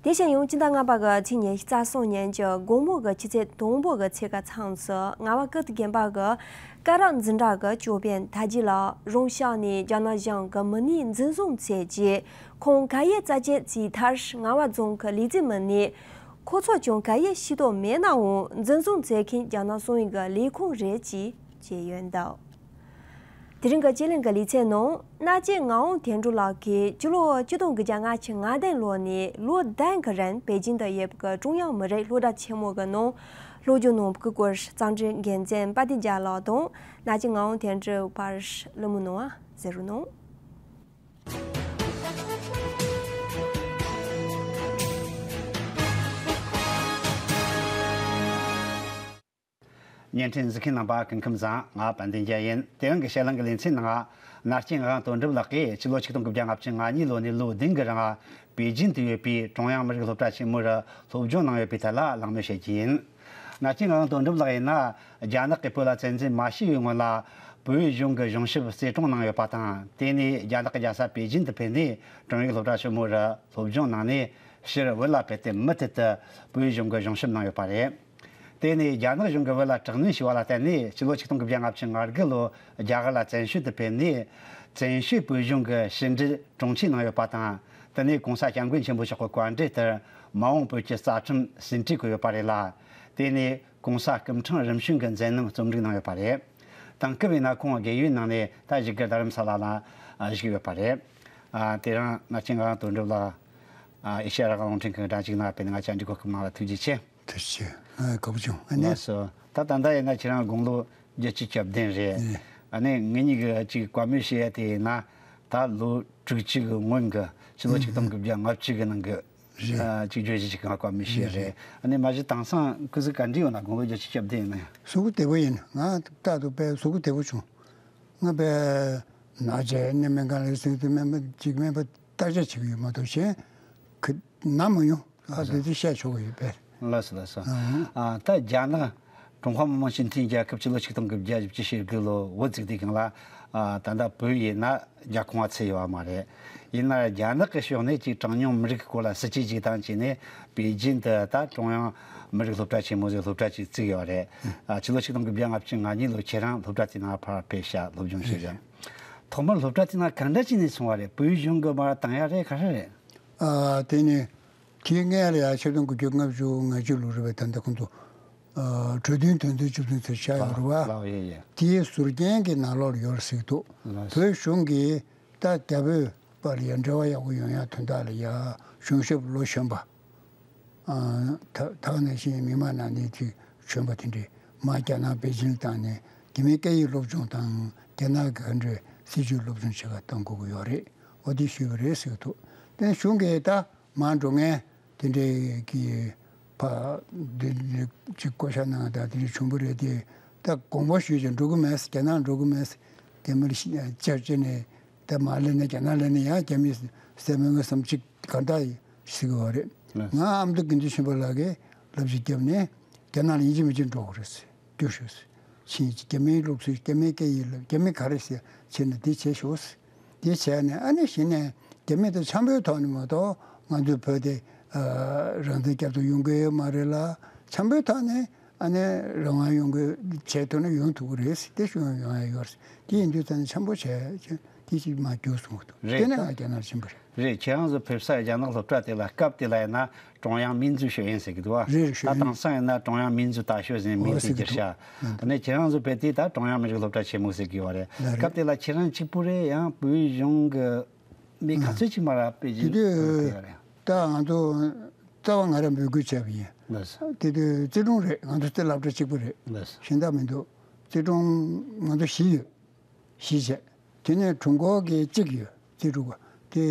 དེ་བཞིན་ཡང་སྤྱི་ཟླ་ལྔ་པ་གི་ཚེས་ཉི་ཤུ་རྩ་གསུམ་ཉིན་གྱི་དགོང་མོ་གི་ཆུ་ཚོད་དང་པོ་གི་ཚོད་ཀ་མཚམས་སུ་རྔ་བ་ཀིརྟི་དགོན་པ་གི་སྐུ་རབས་འཛིན་གྲྭ་གི་ཅོ་པན་དར་རྒྱས་ལགས་རང་ཤག་ནས་རྒྱ་ནག་གཞུང་གི་མི་སྣས་འཛིན་བཟུང་བྱས་རྗེས། ཁོང་ག་ཡེ་རྩ་ཆེན་བརྩིས་མཐར་རྔ་བ་རྫོང་གི་ལས་བྱེད་མི་སྣས་ཁོ་ཚོ་ཀྱང་ག་ཡེ་ཤེས་རྟོགས་མེད་ནའང་འཛིན་བཟུང་བྱེད་མཁན་རྒྱ་ནག་གསང་བའི་གི་ལས་ཁུངས་རེད་ཅེས་བརྗོད་ཡོད་འདུག་དེ་རིང་གི་སྤྱི་གླིང་གི་ལེ་ཚན་ནང་མནའ་བཅད་ངག་དབང་དོན་གྲུབ་ལགས་ཀྱིས་སྤྱི་ལོ་ཆིག་སྟོང་དགུ་བརྒྱ་ལྔ་བཅུ་ང་བདུན་ལོ་ནས་ལོ་བདུན་གྱི་རིང་པེ་ཅིང་དུ་ཡོད་པའི་ཀྲུང་དབྱང་མི་རིགས་སློབ་གྲྭ་ཆེན་མོ་གི་ནང་སློབ་སྦྱོང་གནང་བའི་སྐོར་གཙང་སྦྲའི་འགན་འཛིན་པ་ཏི་རྒྱལ་ལགས་དང་མནའ་བཅད་ངག་དབང་དོན་གྲུབ་བར་གླེང་མོལ་གནང་བ་གསན་རོགས་གནང་། བརྙན་འཕྲིན་གཟིགས་མཁན་རྣམ་པ་སྐུ་ཁམས་བཟང་། ང་དཔལ་ལྡན་རྒྱལ་ཡིན། དེ་རིང་གི་དཔྱད་གླེང་གི་ལེ་ཚན་ནང་མནའ་བསྐྱལ་ངག་དབང་དོན་གྲུབ་ལགས་ཀྱིས་ཕྱི་ལོ་ཆིག་སྟོང་དགུ་བརྒྱ་ལྔ་བཅུ་ང་གཉིས་ལོ་ནས་ལོ་བདུན་གྱི་རིང་པེ་ཅིན་དུ་ཡོད་པའི་ཀྲུང་དབྱང་མི་རིགས་སློབ་གྲྭ་ཆེན་མོར་སློབ་སྦྱོང་གནང་ཡོད་པའི་ཐད་ལ་གླེང་མོལ་བྱེད་ཀྱི་ཡིན། མནའ་བསྐྱལ་ངག་དབང་དོན་གྲུབ་ལགས་ཡིན་ན་རྒྱ་ནག་གིས་བོད་ལ་བཙན་འཛུལ་མ་བྱས་པའི་སྔོན་ལ་བོད་གཞུང་གི་གཞུང་ཞབས་རྩིས་སྤྲོད་གནང་ཡོད་པ་དང་། དེ་ནས་རྒྱ་ནག་གི་རྒྱལ་ས་པེ་ཅིན་དུ་ཕེབས་ནས་ཀྲུང་ཡིག་སློབ་གྲྭ་ཆེན་མོར་སློབ་སྦྱོང་གནང་ནས་ཕྱིར་བོད་ལ་ཕེབས་ཏེ་མུ་མཐུད་དུ་བོད་གཞུང་གི་གཞུང་ཞབས་གནང་ཡོད་པ་རེད། དེ་ནས་རྒྱ་ནག་གཞུང་གིས་བོད་ལ་དྲག་གནོན་བྱས་པ་ལ་བརྟེན་ནས་ཕྱི་ལོ་ཆིག་སྟོང་དགུ་བརྒྱ་ལྔ་བཅུ་ང་དགུ་ལོར་རྒྱ་གར་ལ་བཙན་བྱོལ་དུ་ཕེབས་ནས། བཙན་བྱོལ་བོད་གཞུང་གི་ཕྱི་འབྲེལ་དྲུང་ཆེ་གནང་ཡོད་པ་དང་། དེ་ནས་༸གོང་ས་༸སྐྱབས་མགོན་ཆེན་པོ་མཆོག་གི་བཀའ་འབྲེལ་ལྟར་མ་འོངས་བོད་ཀྱི་རྩ་ཁྲིམས་ཟིན་བྲིས་བཀོད་ཡོད་པ་རེད་ལ། དེ་ནས་༸གོང་ས་སྐུ་ཕྲེང་རིམ་བྱོན་གྱི་མཛད་རྣམ་རྩོམ་སྒྲིག་གནང་ཡོད་པ་རེད། དེང་སྐབས་ཡིན་ན་ཁོང་དགེ་འོས་གནང་ནས་ད་བཞུགས་སྒར་རྡ་རམ་ས་ལ་ལ་ཨ་བཞུགས་ཡོད་པ་རེད། ཨ་དེ་རིང་ན་ཆེན་ང་དོན་གྲུབ་ལགས་ཨ་ཨེ་ཤེ་ཡ་རང་དབང་རླུང་འཕྲིན་ཁང་གི་སྒྲ་འཇུག་ནང་ཕེབས་ནས་ང་ཅག་འདྲི་གོ་སྐབས་གནང་བ་ཐུགས་རྗེ་ཆེ། ཐུགས་རྗེ་ཆེ། ཨ་དགའ་པོ་བྱུང་། ཨ་ནི། ལགས་སོ། ད་ད་ལྟ་ཡིན་ན་ཁྱེད་རང་དགུང་ལོ་བརྒྱད་ཅུ་གྱ་བདུན་རེད། ཨ་ནི་ངེད་གཉིས་ཀྱི་ཅིག་བཀའ་མོལ་བྱེད་ཡ་དེ་ཡིན་ན། ད་ལོ་དྲུག་ཅུ་གི་སྔོན་གྱི་ཕྱི་ལོ་ཆིག་སྟོང་དགུ་བརྒྱ་ལྔ་བཅུ་གི་ནང་གི་རེད། ཨ་ཅིག་བརྗོད་གཞི་ཅིག་ང་བཀའ་མོལ་བྱས་རེད། རེད། ཨ་ནི་མ་གཞི་དེང་སང་སྐུ་གཟུགས་ག་འདྲ་ཡོད་ན། དགུང་ལོ་བརྒྱད་ཅུ་གྱ་བདུན་ཡིན་ན་ཡང་། གཟུགས་པོ་བདེ་པོ་ཡིན། ང་རྟག་ཏུ་དཔེ་གཟུགས་པོ་བདེ་པོ་བྱུང་། ང་དཔེ་ན་བྱས་ནས་སྨན་ཁང་ལ་སོང་དུས་སྨན་པ་ཅིག་སྨན་པ་བརྟག་དཔྱད་བྱེད་ཀྱི་ཡོད་མ་གཏོགས་གཞན་གི་ན་མ་མྱོང་། ཨ་དེ་དུས་བཤད་ཆོག་གི་ཡོད་པས། ལགས་སོ་ལགས་སོ། ཨ་ད་རྒྱ་ནག་ཀྲུང་ཧྭ་མི་དམངས་སྤྱི་མཐུན་རྒྱལ་ཁབ་ཕྱི་ལོ་ཆིག་སྟོང་དགུ་བརྒྱ་བཞི་བཅུ་ཞེ་དགུ་ལོ་འོས་བཙུགས་དུས་སྒང་ལ། ཨ་ད་ལྟ་བོད་ཡིན་ན་རྒྱ་ཁོངས་ཚུད་ཡོད་པ་མ་རེད། ཡིན་ན་རྒྱ་ནག་གི་ཕྱོགས་ནས་ཅིག་གྲངས་ཉུང་མི་རིགས་ཀྱི་སྐོར་ལ་སྲིད་ཇུས་ཅིག་བཏང་བྱས་ནས་པེ་ཅིན་དུ་ད་ཀྲུང་དབྱང་མི་རིགས་སློབ་གྲྭ་ཆེན་མོ་ཟེར་སློབ་གྲྭ་ཅིག་བཙུགས་ཡོད་རེད། ཨ་ཕྱི་ལོ་ཆིག་སྟོང་དགུ་བརྒྱ་ལྔ་བཅུ་ང་གཉིས་ལོ་ཁྱེད་རང་སློབ་གྲྭ་དེ་ནང་ཕར་ཕེབས་ཤག་སློབ་སྦྱོང་བྱས་ཤག་ཐོག་མར་སློབ་གྲྭ་དེ་ནང་ག་འདྲ་བྱས་ནས་སོང་བ་རེད། བོད་གཞུང་གིས་མར་བཏང་ཡ་རེད། ག་རེ་རེད། ཨ་དེ་ནི་དེའི་སྔོན་ལ་ཡང་ཆིག་སྟོང་དགུ་བརྒྱ་ལྔ་བཅུ་ང་གཅིག་ལོ་རེད་པས། ད་ལྟ་ཁོང་ཚོ་ཨ་གྲོས་མཐུན་དོན་ཚན་བཅུ་བདུན་ཚོ་ཆགས་ཡོད་རེད་པ། ལགས་ཡེ་ཡེ། དེའི་ཟུར་རྒྱན་གྱི་ནང་ལོགས་ལ་ཡོད་རེད་ཟེར་གྱི་འདུག་ལགས། བོད་གཞུང་གིས་ད་རྒྱ་བོད་བར་ལ་ཡང་འབྲེལ་བ་ཡག་པོ་ཡོང་ཡ་དོན་དག་ལ་ཡ་གཞུང་ཞབས་ལོ་གཞོན་པ། ཨ་ད་ད་ག་ནང་བཞིན་མི་མང་ནང་ནས་དེ་གཞོན་པ་དེ་འདྲས་མར་རྒྱ་ནག་པེ་ཅིན་བཏང་ནས་རྒྱ་མིའི་སྐད་ཡིག་སློབ་སྦྱོང་དང་རྒྱ་ནག་གི་ག་འདྲས་སྲིད་བྱུས་སློབ་སྦྱོང་བྱེད་ག་གཏོང་དགོས་ཀྱི་ཡོད་རེད། འོ་དེ་ཞུས་པ་རེད་ཟེར་གྱི་འདུག་དེ་གཞུང་གིས་ད་མར་འགྲོ་མཁན་དེ་འདྲས་ཀྱི་ཕ་དེ་འདྲས་ཅིག་བསྐོ་བཞག་གནང་དང་དེ་འདྲས་བྱུང་བ་རེད་དེ། ད་དགོངས་པ་ཞུས་ཀྱང་འགྲོ་གི་མེད། རྒྱ་ནག་འགྲོ་གི་མེད། རྒྱ་མིར་བཅར་བྱས་ནས་ད་མར་སླེབས་ནས་རྒྱ་ནག་སླེབས་ནས་ཡང་རྒྱ་མི་སེམས་མོས་ངོ་བསམ་ཅིག་གང་ལྟར་ཟེར་གྱི་ཡོད་རེད། ལགས། ང་ཨ་མདོ་དགེ་འདུན་ཆོས་འཕེལ་ལགས་ཀྱིས་ལབ་ཅིག་བརྒྱབ་ནས་རྒྱ་ནག་ལ་ཡིན་གཅིག་མིན་གཅིག་འགྲོ་དགོས་རེད་ཟེར། རྒྱུགས་ཤོག་ཟེར། ཕྱིན་རྒྱ་མིའི་ལུགས་སྲོལ། རྒྱ་མིའི་སྐད་ཡིག་ལབ། རྒྱ་མི་ག་རེ་ཟེར་བྱས་ན་དེ་བྱེད་ཤོག་ཟེར། དེ་བྱས་ནས་ཨ་ནི་གཞི་ནས་རྒྱ་མི་དང་འཆམ་པོའི་ཐོག་ནས་མ་གཏོགས་ང་ཚོའི་བོད་དེ་ཨ་རང་བཙན་རྒྱབ་ཏུ་ཡོང་གི་ཡོད་མ་རེད་ལ། འཆམ་པོའི་ཐོག་ནས་ཨ་ནི་རང་དབང་ཡོང་གི་བྱས་ཐུབ་ན་ཡོང་ཐུབ་ཀྱི་རེད་ཟེར། དེ་ཞུ་ཡོང་ཡ་ཡོད་རེད་ཟེར། དེ་ཡིན་དུས་ད་ནི་འཆམ་པོ་བྱས་བྱས་དེ་ཅིག་མར་རྒྱུགས་སོང་གི་འདུག་རེད། དེ་ནས་ང་རྒྱ་ནག་ལ་ཕྱིན་པ་རེད། རེད། ཁྱེད་རང་ཚོ་ཕེབས་ས་རྒྱ་ནག་སློབ་གྲྭ་དེ་ལ་སྐབས་དེ་ལ་ཡིན་ན་ཀྲུང་དབྱང་民族学院ཟེར་གྱི་འདུག་བ། རེད་རེད། ད་དེང་སང་ཡིན་ན་ཀྲུང་དབྱང་民族大学ཟེར་མིང་དེ་བསྒྱུར་ཤག་ཨ་ནི་ཁྱེད་རང་ཚོ་བོད་དེ་ད་ཀྲུང་དབྱང་མི་རིགས་སློབ་གྲྭ་ཆེན་མོ་ཟེར་གྱི་ཡོད་རེད། ལགས་རེད། སྐབས་དེ་ལ་ཁྱེད་རང་གཅིག་པུ་རེད། ཡང་བོད་གཞུང་གི་མི་ག་ཚོད་ཅིག་མར་པེ་ཅིན་དེ་དུས་ཕེབས་ཡོད་རེད། ད་ང་ཚོ་རྩ་བ་ང་རང་འབོད་སྐུལ་བྱས་པ་ཡིན། ལགས་སོ། དེ་དུས་བརྩེ་དྲུང་རེད། ང་ཚོ་དེ་སློབ་གྲྭ་གཅིག་པུ་རེད། ལགས་སོ། གཞན་དག་མི་འདུག་བརྩེ་དྲུང་ང་ཚོ་བཞི་ཡོད། གཞིས་བྱས། དེ་ནས་དྲུང་འཁོར་གྱི་གཅིག་ཡོད། རྩེ་དྲུང་ག་དེ་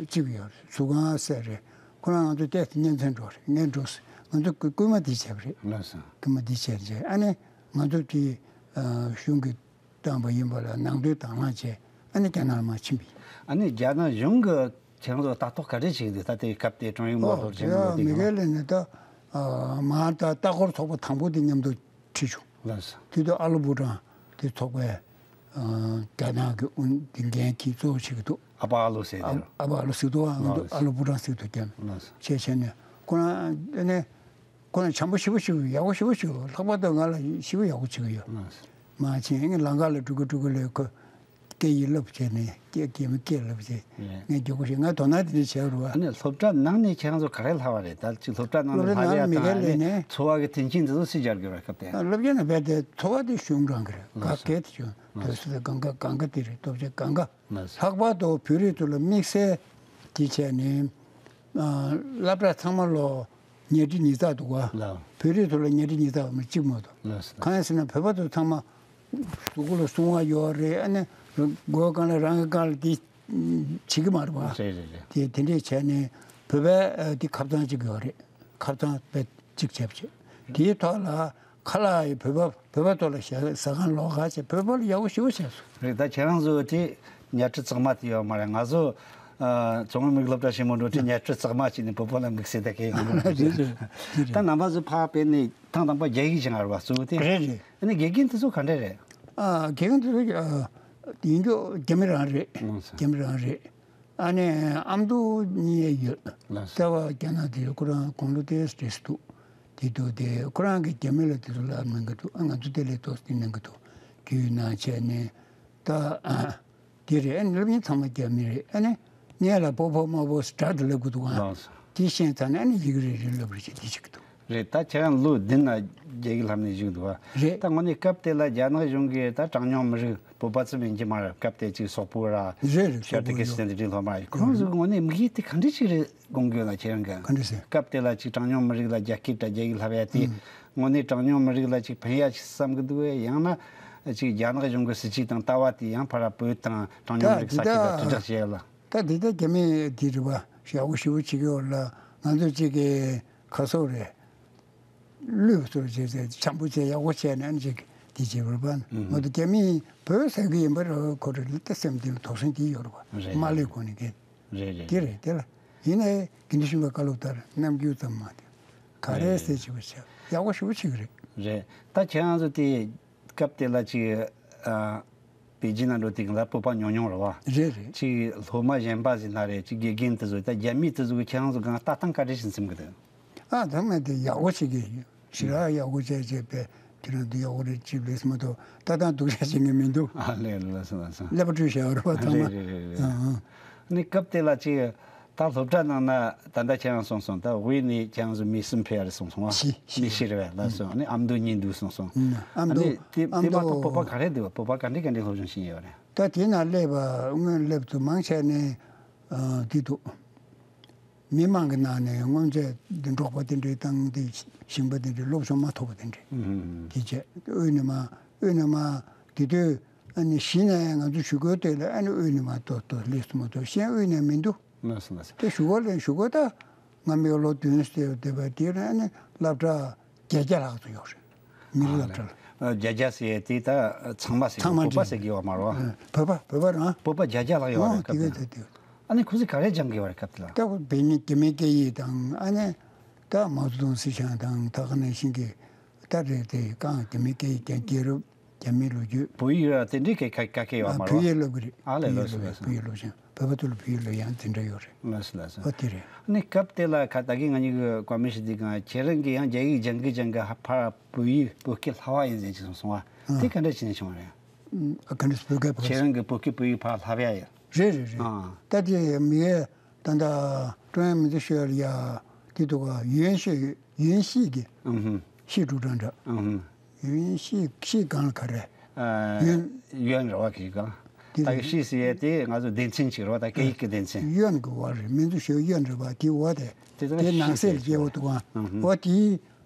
གཅིག་ཡོད་རེད། ཟུར་ཁང་སེ་རེད། ཁོ་རང་ང་ཚོ་ཏོག་ཙམ་གཉེན་ཚན་འགྲོ་རེད། ངས་འགྲོ་ཟེར། ང་ཚོ་སྐུ་སྐུལ་མ་འདི་བྱས་པ་རེད། ལགས་སོ། སྐུལ་མ་འདི་བྱས་རྗེས་ཨ་ནི་ང་ཚོ་དེ་ཨ་གཞུང་གིས་བཏང་པ་ཡིན་པ་ལ་ནང་དོན་དང་བླངས་བྱས་ཨ་ནི་རྒྱ་ནག་ལ་མར་ཕྱིན་པ་ཡིན། ཨ་ནི་རྒྱ་ནག་གཞུང་གིས་ཁྱེད་རང་ཚོ་ལྟ་རྟོག་ག་རེ་བྱེད་ཀྱི་འདུག་ད་ལྟའི་སྐབས་དེ་ཀྲུང་དབྱང་མ་ཨོ་ལོ་ཅན་དེ་ལོ་དེ་མི་གང་ལ་སྒེར་ལ་ནི་ད་ཨ་མར་ད་ལྟ་སྐོར་ཚོགས་པ་དང་པོ་དེ་མཉམ་དུ་ཁྲིད་བྱུང་། ལགས་སོ། དེ་དུས་ཨ་ལོ་བྷུ་ཀྲང་དེ་ཚོགས་པའི་ཨ་རྒྱ་ནག་གི་དབུ་འདི་འགན་འཁྱེར་གཙོ་བོ་བྱེད་ཀྱི་འདུག་ཨ་ཕ་ཨ་ལོ་ཟེར་ཨ་དེ་རོ། ཨ་ཕ་ཨ་ལོ་ཟེར་འདུག་ཨ་ང་ཚོ་ལགས་སོ། ཨ་ལོ་བྷུ་ཀྲང་ཟེར་འདུག་ཀྱང་། ལགས་སོ། བྱས་བྱས་ནས་ཁོ་རང་ཨ་ནི་ཁོ་རང་བྱམས་པོ་ཞེ་པོ་ཞིག་ཡག་པོ་ཞེ་པོ་ཞིག་ལྷག་པར་དུ་ང་ལ་ཞེ་པོ་ཡག་པོ་བྱེད་ཀྱི་ཡོད། ལགས་སོ། མར་ཕྱིན་ངས་ལམ་ཁ་ལ་འགྲོ་གི་འགྲོ་གི་ལས་ཁོ་སྐད་ཡིག་བསླབ་བྱས་ནས་སྐད་རྒྱ་མི་སྐད་བསླབ་བྱས་ངས་མགྱོགས་པོ་ཞིག་ང་དོ་སྣང་དེ་འདྲ་བྱས་རུ་བ། ཨ་ནི་སློབ་གྲྭ་ནང་ནས་ཁྱེད་རང་ཚོ་ག་རེ་ལྷག་པ་རེད། ད་ཅིག་སློབ་གྲྭ་ནང་ནས་ལྷག་ཡ་དང་ཨ་ནི་འཚོ་བ་གི་མཐུན་རྐྱེན་དེ་ཚོ་སུས་སྦྱར་དགོས་རེད་སྐབས་དེ། སློབ་གྲྭ་ནང་རྦད་དེ་འཚོ་བ་དེ་གཞུང་དྲང་གི་རེད། ག་གལ་དེ་བྱུང་དུས་ཚོད་དེ་གང་ག་གང་ག་དེ་རེད། སྟོབས་ཆེ་གང་ག་ལྷག་པར་དུ་བོད་རིགས་ཚོ་ལ་དམིགས་བསལ་དེ་བྱས་ནས་སློབ་གྲྭ་ཚང་མ་ལོ་ཉལ་ཁྲི་ཉིས་བརྩེགས་འདུག་ག་ལགས། བོད་རིགས་ཚོ་ལ་ཉལ་ཁྲི་ཉིས་བརྩེགས་མ་གཅིག་མ་གཏོགས། ལགས་སོ། གང་ཡིན་ཟེར་ན་བོད་པ་ཚོ་ཚང་མ་གཟུགས་པོ་ལ་སྲུང་བ་ཡོད་རེད། ཨ་ནི་མགོ་སྒང་ལ་རང་གི་སྒང་ལ་དེ་བྱེད་ཀྱི་མ་རེད་པ། རེད་རེད་རེད། དེ་དེ་འདྲས་བྱས་ནས་བོད་པའི་ཨ་དེ་ཁབ་ཚང་གཅིག་ཡོད་རེད། ཁབ་ཚང་དཔེ་གཅིག་བྱས་པ་བྱས། དེའི་ཐོག་ལ་ཁ་ལག་ཡི་བོད་པ་བོད་པ་ཚོ་ལ་ཟ་ཟ་ཁང་ལོགས་ཀ་བྱས་བོད་པ་ལ་ཡག་པོ་ཞེ་པོ་བྱས་སོང་། རེད། ད་ཁྱེད་རང་ཚོ་དེ་ཉལ་ཁྲི་གཙང་མ་དེ་ཡོད་མ་རེད། ང་ཚོ་ཨ་མཚོ་སྔོན་མི་རིགས་སློབ་གྲྭ་ཆེན་མོ་འགྲོ་དུས་ཉལ་ཁྲི་གཙང་མ་བྱས་ནས་བོད་པ་ལ་དམིགས་བསལ་ད་གས་ཡོང་གི་མ་རེད། རེད་རེད་རེད། ད་རྣམ་པ་ཚོ་ཕར་ཕེབས་ནས་ཐེངས་དང་པོ་རྒྱ་ཡིག་སྦྱང་བར་བཙུགས་ཏེ། རེད་རེད། ཨ་ནི་དགེ་རྒན་དེ་ཚོ་ག་འདྲ་རེད། ཨ་དགེ་རྒན་དེ་ཚོ་ཨ་ཡིན་རྒྱུ་རྒྱ་མི་རང་རེད། ལགས་སོ། རྒྱ་མི་རང་རེད། ཨ་ནི་ཨ་མདོ་གཉིས་ཡོད། ལགས་སོ། རྩ་བ་རྒྱ་ནག་དེ་ཁོ་རང་དགུང་ལོ་དེ་བགྲེས་འདུག་དེ་དུས་དེ་ཁོ་རང་གིས་རྒྱ་མི་ལ་དེ་ཚོ་ལ་གནང་གི་འདུག་ཨ་ང་ཚོ་དེ་ལས་ཏོག་ཙམ་གནང་གི་འདུག་རྒྱུས་ནང་བྱས་ནས་ད་ཨ་ དེ་རེད། ཨ་ནི་སློབ་གཉེར་ཚང་མ་རྒྱ་མི་རེད། ཨ་ནི་ངས་ལ་སྤོ་བོ་དམའ་བོ་སྒྲ་དེ་ལབ་དགོས་འདུག་ཨང་། ལགས་སོ། དེ་ཤེས་ཚར་ནས་ཨ་ནི་ཡི་གེ་རེ་རེ་སློབ་རེ་བྱེད་དེ་བྱེད་ཀྱི་འདུག་རེད། ད་ཁྱེད་རང་ལོ་བདུན་ན་རྒྱ་ཡིག་ལྷབ་ནས་བཞུགས་འདུག་བ། རེད། ད་དངོས་གནས་སྐབས་དེ་ལ་རྒྱ་ནག་གཞུང་གིས་ད་གྲངས་ཉུང་མི་རིགས་བོད་པ་ཙམ་ཡིན་གྱི་མ་རེད། སྐབས་དེ་ཅིག་སོག་པོ་ར་རེད་རེད། ཤར་ཏུར་ཀི་སི་ཐན་དེ་འདྲའི་སློབ་མ་རེད། ཁོང་ཚོས་དངོས་གནས་དམིགས་ཡུལ་དེ་ག་འདྲ་ཅིག་རེད་དགོངས་ཀྱི་ཡོད་ན། ཁྱེད་རང་གི་ག་འདྲ་ཟེར། སྐབས་དེ་ལ་ཅིག་གྲངས་ཉུང་མི་རིགས་ལ་རྒྱ་སྐད་དང་རྒྱ་ཡིག་ལྷབ་ཡ་དེ། ཨང་། དངོས་གནས་གྲངས་ཉུང་མི་རིགས་ལ་ཅིག་ཕན་ཡ་ཞིག་བསམ་གི་འདུག་གས། ཡང་ན་ཅིག་རྒྱ་ནག་གཞུང་གི་སྲིད་ཇུས་དང་ལྟ་བ་དེ་ཡང་ཕར་བོད་དང་གྲངས་ཉུང་མི་རིགས་ས་ཁུལ་ལ་དྲིལ་བསྒྲགས་བྱེད་ཡ་ལ། ད་འདི་ལྟ་རྒྱ་མི་འདི་རེད་པ། ཡག་པོ་ཞེ་པོ་བྱེད་ཀྱི་ཡོད་ལ། ང་ཚོ་གཅིག་གི་ཁ་སོག་རེད། བློས་གཏོང་བྱས་ཚེ་འཆམ་པོ་བྱས་ཡག་པོ་བྱས་ནས་ཅིག་འདི་བྱེད་པ་རེད་པ། ཨུ་ཧུམ། མ་གཏོགས་རྒྱ་མིས་བོད་ཟེར་གི་ཡིན་པ་རེད། ཁོ་རེ་ལ་ད་སེམས་འདི་ལ་དོགས་ཟོན་འདི་ཡོད་རེད་པ། རེད། མ་ལས་གོ་ནས་གི། རེད་རེད། འདི་རེད། དེ་ལ་ཡིན་ནའི་དགེ་འདུན་ཆོས་འཕེལ་བཀའ་སློབ་ལྟར་རྣམ་འགྱུར་ཙམ་མ་དེ་ག་རེ། རེད། ཟེར་བྱེད་པ་བྱས་ཡག་པོ་ཞེ་པོ་བྱེད་ཀྱི་རེད། རེད། ད་ཁྱེད་རང་ཚོ་དེ་སྐབས་དེ་ལ་ཅིག་ཨ། པེ་ཅིན་ན་འགྲོ་དུས་ལ་བོད་པ་ཉུང་ཉུང་རེད་པ། རེད་རེད། ཅིག་སློབ་མ་གཞན་པ་ཟེར་ན་རེད། ཅིག་དགེ་རྒན་དེ་ཚོ། ད་རྒྱ་མི་དེ་ཚོ་གིས་ཁྱེད་རང་ཚོ་སྒང་ལྟ་སྟངས་ག་འདྲ་ཞིག་འཛིན་གི་འདུག་ཨ། ཚང་མས་དེ་ཡག་པོ་བྱེད་ཀྱི་ཡོད། ཞེ་དྲག་ཡག་པོ་བྱས་བྱས་པས་དེ་རང་དེ་ཡག་པོ་རེད། ཅིག་ལས་སུ་མ་གཏོགས་ལྟ་སྟངས་སྡུག་ཅག་བྱེད་མཁན་མི་འདུག་ཨ་ལས། ལགས་སོ་ལགས་སོ། ཀླད་པ་བཀྲུས་བཞག་རེད་པ་ཚང་མ། རེད་རེད་རེད་རེད། ཨང་ཨང་། ནི་སྐབས་དེ་ལ་ཅིག་ད་སློབ་གྲྭ་ནང་ན་ད་ལྟ་ཁྱེད་རང་གསུངས་སོང་། ད་དབུས་ནས་ཁྱེད་རང་ཚོ་མི་གསུམ་ཕེབས་ཡ་རེད་གསུངས་སོང་བ། བཞི། བཞི། མི་བཞི་རེད་པས། ལགས་སོ། ཨ་ནི་ཨ་མདོ་གཉིས་འདུག་གསུངས་སོང་། ཨ་ནི་དེ་དེ་མ་གཏོགས་བོད་པ་ག་རེ་འདུག་བ། བོད་པ་ག་འདྲའི་ག་འདྲའི་སློབ་སྦྱོང་བྱེད་ཡོད་རེད། ད་དེ་ན་སླེབས་པ་སྔོན་སླེབས་དུས་མང་ཆེ་ནས་ཨ་དེ་འདུག་མི་མང་གི་ནང་ནས་སྔོན་ཆད་འདི་འབྲོག་པ་དེ་འདྲའི་དང་དེ་ཞིང་པ་དེ་འདྲའི་སློབ་སྦྱོང་མ་ཐོབ་པ་དེ་འདྲའི། ཨུ་ཧུམ། དེ་བྱས་དབུས་ནས་མ། དབུས་ནས་མ། དེ་དུས་ཨ་ནི་གཞི་ནས་ང་ཚོ་གཞིས་ཁུལ་དེ་ལ་ཨ་ནི་དབུས་ནས་མ་ཏོག་ཏོག་སླེབས་སོང་མ་གཏོགས་གཞན་དབུས་ནས་མི་འདུག་ལགས་སོ་ལགས་སོ། དེ་གཞིས་ཁུལ་ལ་གཞིས་ཁུལ་ད་ང་མི་ལོ་བདུན་ཙམ་བསྡད་པ་དེ་ལ་ཨ་ནི་སློབ་གྲྭ་བརྒྱད་བརྒྱ་ལྷག་ཙམ་ཡོད་རེད། མི་རིགས་སློབ་གྲྭ་ལ། ཨ་ལས། བརྒྱད་བརྒྱ་ཟེར་ཡས་དེ་ད་ཚང་མ་ཟེར་གི། ཚང་མ་བོད་པ་འདྲ། ཟེར་གི་ཡོད་མ་རེད་པ། ཨ། བོད་པ་བོད་པ་རང་། བོད་པ་བརྒྱད་བརྒྱ་ལྷག་ཡོད་རེད། ཨོ་སྐབས་དེ་དེ་ལ། དེ་དེ། ཨ་ནི་ཁོ་ཚོས་ག་རེ་སྦྱང་གི་ཡོད་རེད་སྐབས་དེ་ལ། ད་ཁོ་བོད་མི་རྒྱ་མི་སྐད་ཡིག་དང་། ཨ་ནི་ད་མའོ་ཙེ་ཏུང་སྲིད་བྱུས་དང་ད་ག་ནང་བཞིན་གྱི་ད་རེད་དེ། གང་རྒྱ་མི་སྐད་ཡིག་ཀྱང་རྒྱལ་རབས། རྒྱ་མིའི་ལོ་རྒྱུས། བོད་ཡིག་ར་དེ་འདྲའི་ག་ག་ག་ག་ཡོད་མ་རེད། བོད་ཡིག་སློབ་གི་རེད། ཨ་ལས། ལགས་སོ་ལགས་སོ། བོད་ཡིག་སློབ་ཀྱང་བོད་པ་ཚོ་ལ་བོད་ཡིག་སློབ་ཡང་དེ་འདྲ་ཡོད་རེད། ལགས་སོ་ལགས་སོ། ཨོ་དེ་རེད། ཨ་ནི་སྐབས་དེ་ལ་ཁ་ད་གིན་ང་གཉིས་ཀྱིས་བཀའ་མོལ་ཞུས་དུས་སྒང་ཁྱེད་རང་གིས་ཡང་རྒྱ་ཡིག་སྦྱང་གི་སྦྱང་གི་ཧ་ཕར་བོད་ཡིག་བོད་སྐད་སླ་བ་ཡིན་ཟེར་གྱི་སོང་བ། ཨ། དེ་ག་འདྲ་བྱས་ནས་བྱུང་བ་རེད། ཨ་ག་འདྲ་བོད་སྐད་བོད། ཁྱེད་རང་གིས་བོད་སྐད་བོད་ཡིག་ཕར་བསླབ་ཡ་ཡོད། རེད་རེད་རེད། ཨ། ད་དེ་མི་ཡས། ད་ལྟ་ཀྲུང་དབྱང་མི་ཚོགས་ཤོད་ཡ་དེ་འདུག་ག་ཡོན་ཤིས། ཡོན་ཤིས་ཀྱི། ཨུ་ཧུམ། ཤིས་ཀྲུའུ་ཀྲང་ཀྲ། ཨུ་ཧུམ། ཡོན་ཤིས། ཤིས་གང་ལ་ག་རེ། ཨ། ཡོན། ཡོན་རེད་པ་གི་གང་། དེ་ད་གི་ཤིས་ཟེར་ཡས་དེ་ང་ཚོ་སྡེ་ཚན་ཅིག་རེད་པ། ད་སྐད་ཡིག་གི་སྡེ་ཚན། ཡོན་གི་འོག་རེད། མི་ཚོགས་ཤོད་ཡོན་རེད་པ། དེ་འོག་དེ། དེ་ཚོ་དེ་ནང་གསེས་ལ་སྐྱེ་བོ་འདུག་ག་ཨུ་ཧུམ། འོ་དེ།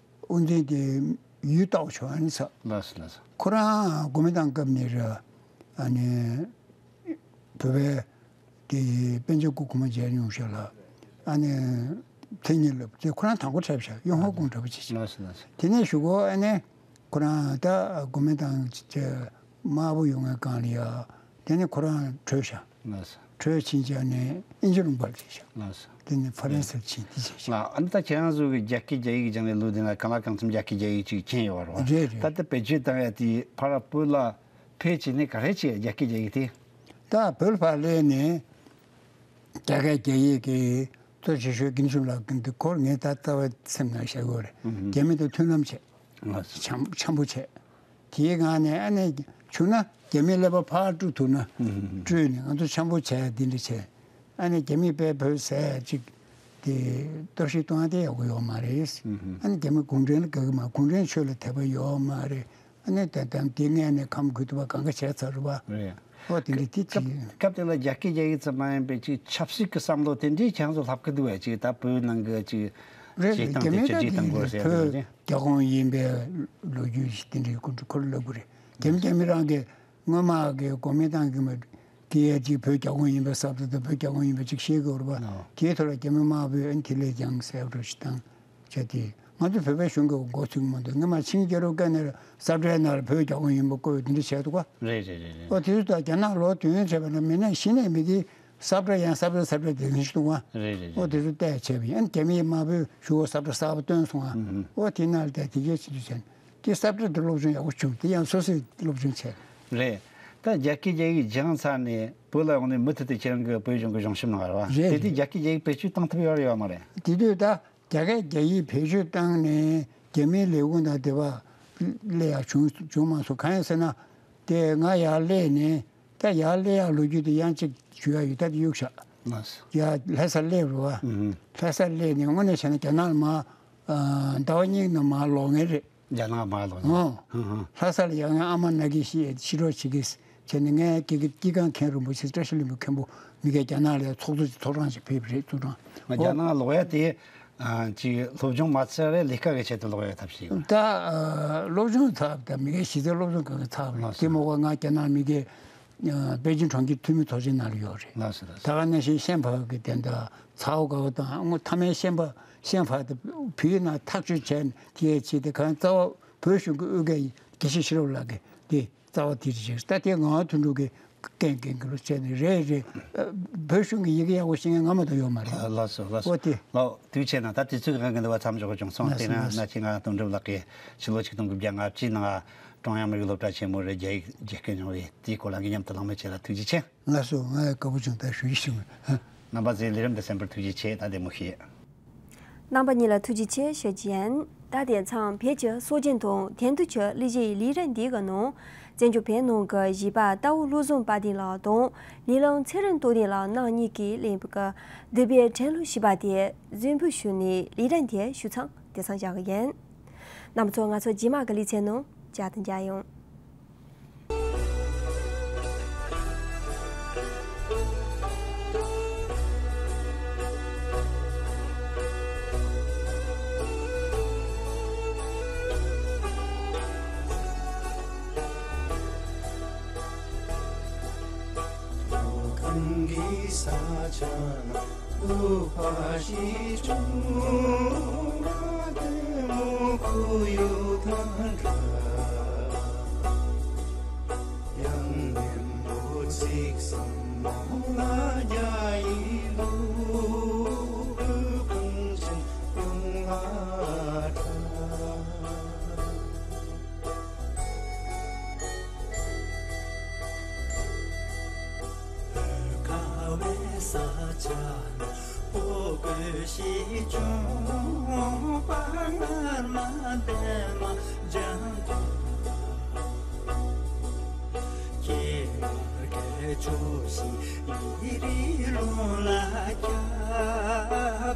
དབུ་འཛིན་དེ་ཡུས་ཏའོ་ཆོན་ཟེར། ལགས་སོ་ལགས་སོ། ཁོ་རང་གོ་མིན་ཏང་སྐབས་ནས་རེད། ཨ་ནི་བོད་པའི་དེ་དཔེ་ཆ་སྐུ་གོང་མ་མཇལ་མྱོང་ཤག་ལ། ཨ་ནི་མཚན་ཉིད་ལབ་དེ་ཁོ་རང་དང་པོ་འཁྲབ་ཤག་གཡོན་ཧོ་ཀོང་འདྲ་པོ་ཅིག་ཅིག་ལགས་སོ་ལགས་སོ། དེ་ནས་གཞུག་གུ་ཨ་ནི་ཁོ་རང་ད་གོ་མིན་ཏང་དམར་པོ་ཡོང་བའི་སྒང་ལ་ཡ། དེ་ནས་ཁོ་རང་བྲོས་ཤག་ལགས་སོ། བྲོས་ཕྱིན་བྱས་ནས་དབྱིན་ཇི་ལུང་པར་བསྡད་ཤག་ལགས་སོ། དེ་ནས་ཧྥ་རན་སིར་ཕྱིན་དེ་བྱས་ཤག་ལགས། ཨ་ནི་ད་ཁྱེད་རང་ཚོ་གི་རྒྱ་སྐད་རྒྱ་ཡིག་སྦྱངས་པའི་ལོ་དེ་ན་གང་ལ་གང་འཚམ་རྒྱ་སྐད་རྒྱ་ཡིག་ཅིག་མཁྱེན་ཡོད་པ་རེད་པ། རེད་རེད། ད་ལྟ་བེད་སྤྱོད་བཏང་ཡ་དེ་ཕར་བོད་ལ་ཕེབས་བྱས་ནས་ག་རེ་བྱས། རྒྱ་སྐད་རྒྱ་ཡིག་དེ། ད་བོད་ལ་ཕར་སླེབས་ནས་རྒྱ་སྐད་རྒྱ་ཡིག་གི་གཙོ་ཆེ་ཤོས་དགེ་འདུན་ཆོས་འཕེལ་ལགས་འདི་ཁོ་ངས་ད་ལྟ་བ་སེམས་ནང་བཞག་གི་ཡོད་རེད། ཨུ་ཧུམ། རྒྱ་མི་དང་མཐུན་ལམ་བྱས། ལགས་སོ། འཆམ་འཆམ་པོ་བྱས། དེའི་སྒང་ནས་ཨ་ནི་བྱུང་ན་རྒྱ་མིའི་ཀླད་པ་ཕར་བཀྲུ་ཐུབ་ན། ཨུ་ཧུམ། བཀྲུས་ནས་ང་ཚོ་འཆམ་པོ་བྱས་འདི་འདྲ་བྱས། ཨ་ནི་རྒྱ་མིས་དཔེ་བོད་ཟེར་ཅིག་དེ་གཏོར་བཤིག་གཏོང་ཡ་དེ་ཡག་པོ་ཡོད་མ་རེད། ཨུ་ཧུམ། ཨ་ནི་རྒྱ་མི་གུང་ཁྲན་ལ་དགའ་གི་མ། གུང་ཁྲན་ཆོས་ལ་དད་པ་ཡོད་མ་རེད། ཨ་ནི་ད་ལྟ་དེ་སྔས་ནས་ཁམས་གུ་དུ་བ་གང་ག་བྱས་ཚར་རེད་པ། རེད། ཨོ་དེ་འདྲ་དེ་ཅིག་སྐབས་དེ་ལ་རྒྱ་སྐད་རྒྱ་ཡིག་ཙམ་མ་ཡིན་པའི་ཅིག་ཆབ་སྲིད་ཀྱི་བསམ་བློ་དེ་འདྲའི་ཁྱེད་ཚོ་ལྷབ་ཀྱི་འདུག་པས། ཅིག་ད་བོད་ནང་གི་ཅིག་རེད་རེད། སྤྱིར་བཏང་རྒྱ་དེ་མི་ཅིག་ད་སྤྱིར་བཏང་དགོས་ཟེར་དེ་འདྲ་ཅིག་བོད་རྒྱ་ཁོངས་ཡིན་པའི་ལོ་རྒྱུས་ཤིག་དེ་འདྲའི་ཁོ་ཁོ་ལ་ལབ་དགོས་རེད། རྒྱ་མི་རྒྱ་མི་རང་གི་སྔོན་མ་གི་གོ་མིན་ཏང་གི་མ་གི་ཡ་ཅིག་བོད་རྒྱ་ཁོངས་ཡིན་པའི་ས་ཐོག་ཏུ་བོད་རྒྱ་ཁོངས་ཡིན་པ་ཅིག་ཤེས་དགོས་རེད་པ། ཨོ། དེའི་ཐོག་ལ་རྒྱ་མི་དམར་པོས་ཨ་ནི་དེ་ལས་ཀྱང་གསལ་པོ་ཞིག་བཏང་བྱས་ཏེ། ང་ཚོ་བོད་པའི་གཞུང་གི་འགོ་ཚུགས་མ་འདུག་སྔོན་མ་ཆིང་རྒྱལ་རབས་སྐབས་ནས་ས་བཀྲའི་ནང་ལ་བོད་རྒྱ་ཁོངས་ཡིན་པ་བཀོད་དེ་འདྲ་བྱས་འདུག་ག་རེད་རེད་རེད་རེད། ཨོ་དེ་ཚོ་ད་རྒྱ་ནག་ལོ་བདུན་བྱས་པ་ན་མི་ནས་གཞི་ནས་མི་དེ་ས་བཀྲ་ཡང་ས་བཀྲ་ས་བཀྲ་དེ་འདྲ་ཞིག་འདུག་ག་རེད་རེད་རེད། ཨོ་དེ་ཚོ་བལྟས་བྱས་པ་ཡིན། རྒྱ་མིའི་དམར་པོའི་གཞུག་གུ་ས་བཀྲ་གསར་པ་བཏོན་སོང་ང་། ཨུ་ཧུམ། ཨོ་དེ་ནང་ལ་བལྟས་དེ་གས་བྱེད་དུས་བྱས་ནས། དེ་ས་བཀྲ་དེ་སློབ་སྦྱོང་ཡག་པོ་བྱུང་། དེ་ཡང་སོ་སོས་སློབ་སྦྱོང་བྱས། རེད། ད་རྒྱ་སྐད་རྒྱ་ཡིག་སྦྱངས་ཚར་ནས་བོད་ལ་ཡོང་ནས་མུ་མཐུད་དུ་ཁྱེད་རང་གི་བོད་གཞུང་གི་གཞུང་ཞབས་ནང་རེད་པ། རེད་དེ་དུས་རེད། རྒྱ་སྐད་རྒྱ་ཡིག་བེད་སྤྱོད་བཏང་ཐུབ་ཡོད་རེད་ཡོད་མ་རེད། དེ་དུས་ད་རྒྱ་སྐད་རྒྱ་ཡིག་བེད་སྤྱོད་བཏང་ནས་རྒྱ་མིའི་ལས་ཁུངས་དང་དེ་བ་སླེབས་ཡག་བྱུང་བྱུང་མ་སོང་། གང་ཡིན་ཟེར་ན་དེ་ང་ཡར་སླེབས་ནས་ ད་ཡར་སླེབས་ཡག་ལོ་རྒྱུས་དེ་ཡང་གཅིག་ཞུ་ཡག་ཡོད། ད་དེ་གཡུག་བཞག་ལགས་སོ། ཡར་ལྷ་སར་སླེབས་རེད་བ། ཨུ་ཧུ། ལྷ་སར་སླེབས་ནས་དངོས་གནས་བྱས་ན་རྒྱ་ནག་ལ་མར་ཟླ་བ་གཉིས་ནང་མར་ལོག་མཁན་རེད། རྒྱ་ནག་མར་ལོག་ནས། ཨོ། ཧུ་ཧུ། ལྷ་ས་ལ་ཡང་ངའི་ཨ་མ་ན་གི་ཤི་ཤི་རོགས་བྱེད་ཀྱི་བྱས་ནས། ངའི་དགེ་རྒན་དཀྱིལ་ཁང་མཁན་རིན་པོ་ཆེ་བཀྲ་ཤིས་ལྷུན་པོ་མཁན་པོ་མི་སྒེར་རྒྱ་ནག་ལ་ཚོགས་གཙོ་ཚོགས་གྲངས་ཤིག་ཕེབས་པ་རེད། ཚོགས་གྲངས། ང་རྒྱ་ནག་ལོག་ཡ་དེ་ཨ་ཅིག་སློབ་སྦྱོང་མ་ཚར་བའི་ལས་ཀ་གི་ཆེད་དུ་ལོག་ཡ་ཐབས་ཤེས་ཡོད། ད་ཨ་སློབ་སྦྱོང་ཚར་བ་དང་མི་སྒེར་གཞི་རྩའི་སློབ་སྦྱོང་ག་གི་ཚར་བ་ལགས་སོ། དེ་མ་གཏོགས་ང་རྒྱ་ནག་མི་སྒེར་ཨ་པེ་ཅིང་གྲོང་ཁྱེར་འཐུས་མི་ཚོགས་ཆེན་ནང་ལ་ཡོད་རེད། ལགས་སོ་ལགས་སོ། ད་ག་ནང་བཞིན་ཤན་ཕག་གི་དེ་འདྲ་ཚའོ་གའོ་དང་། ཨ་ནི་མཐའ་མའི་ཤན་ཕག་ཤན་ཕག་དེ་བོད་ནང་ཐག་གཅོད་བྱས་ནས་དེ་ཡས་བྱས་ཏེ་གང་རྩ་བ་བོད་གཞུང་གི་དབུས་ཀྱི་དགེ་བཤེས་ཤེས་རབ་ལགས་ཀྱིས་དེ་རྩ་བ་དེ་རེད་ཅེས། ད་དེ་ངག་དབང་དོན་གྲུབ་ཀྱིས་འགན་འགན་འཁུར་བྱས་ནས། རེད་རེད། ཨ་བོད་གཞུང་གི་ཡི་གེ་ཡག་པོ་ཤེས་མཁན་ང་མ་གཏོགས་ཡོད་མ་རེད། ལགས་སོ་ལགས་སོ། འོ་དེ། ལགས་དུས་ཆེ་ན་ད་དུས་ཚོད་ཀྱི་དབང་གིས་འདི་བ་མཚམས་འཇོག་དགོས་བྱུང་སོང་། ལགས་སོ་དེ་ན་ལགས་སོ། ན་ཁྱེད་ང་དོན་གྲུབ་ལགས་ཀྱིས་ཕྱི་ལོ་ཆིག་སྟོང་དགུ་བརྒྱ་ལྔ་བཅུ་ནང་ཀྲུང་དབྱང་མི་རིགས་སློབ་གྲྭ་ཆེན་མོ་རུ་རྒྱ་ཡིག་རྒྱ་སྐད་སྦྱོང་བའི་དེའི་སྐོར་ལ་ངེད་མཉམ་དུ་གླེང་མོལ་བྱས་ལ་ཐུགས་རྗེ་ཆེ། ལགས་སོ། ང་ཡང་དགའ་པོ་བྱུང་། ད་ཞུ་ཡི་ཞུ། རྣམ་པ་ཚོས་ལས་རིམ་འདི་གསན་པར་ཐུགས་རྗེ་ཆེ། ད་བདེ་མོ་བྱོས། རྣམ་པ་གཉིས་ལ་ཐུགས་རྗེ་ཆེ་ཞུ་རྒྱུ་ཡིན། ད་དེང་སང་བོད་ཀྱི་སྲོལ་རྒྱུན་དང་དེང་དུས་ཀྱི་གླུ་གཞས་ལས་རིམ་འདི་གི་ནང་། བཙན་བྱོལ་བོད་ནང་གི་གཞས་པ་རྟ་བོ་བློ་བཟང་དཔལ་ལྡན་ལགས་དང་ལས་བློན་ཚེ་རིང་རྟོགས་ལྡན་ལགས་རྣམ་གཉིས་ཀྱིས་གླེང་བའི་གི་འདུས་པའི་འགྲན་བསྡུར་ཞེས་པ་དེ་གཟིགས་འབུལ་ཞུས་ནས། ལས་རིམ་དེ་ཞུ་མཚམས་དེང་སང་བཞག་གི་ཡིན། རྣམ་པ་ཚོ་ང་ཚོ་རྗེས་མ་གི་ལེ་ཚན་ནང་བཅར་དང་མཇལ་ཡོང་། གང་གི་ས་ཆ་ན། བོད་ཁ་བའི་ས་ཆ་ན། ཕོ་རྒོད་ཞིག་བྱུང་། དཔའ་ངར་མ་ལྡན་མ་ལྗང་ཁུ། སྐྱེས་མ་སྐྱེས་ཆོག་ཞིག་ཡིད་རིག་ལུང་ལ་རྒྱ།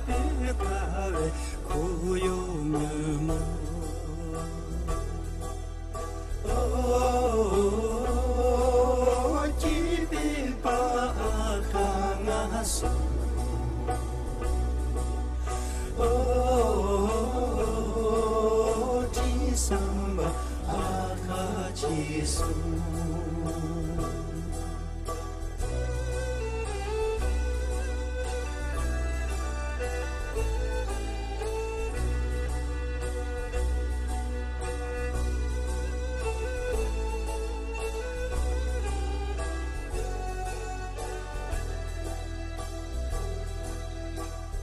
བོད་ཁ་བའི་ཁུ་ཡོ་ངུ་མོ། ཨོ། སྐྱིད་པའི་པ་ཨ་ཁ་ང་སོང་། ཨོ། དྲིན་བསམ་པ་ཨ་ཁ་ཆེ་སོང་།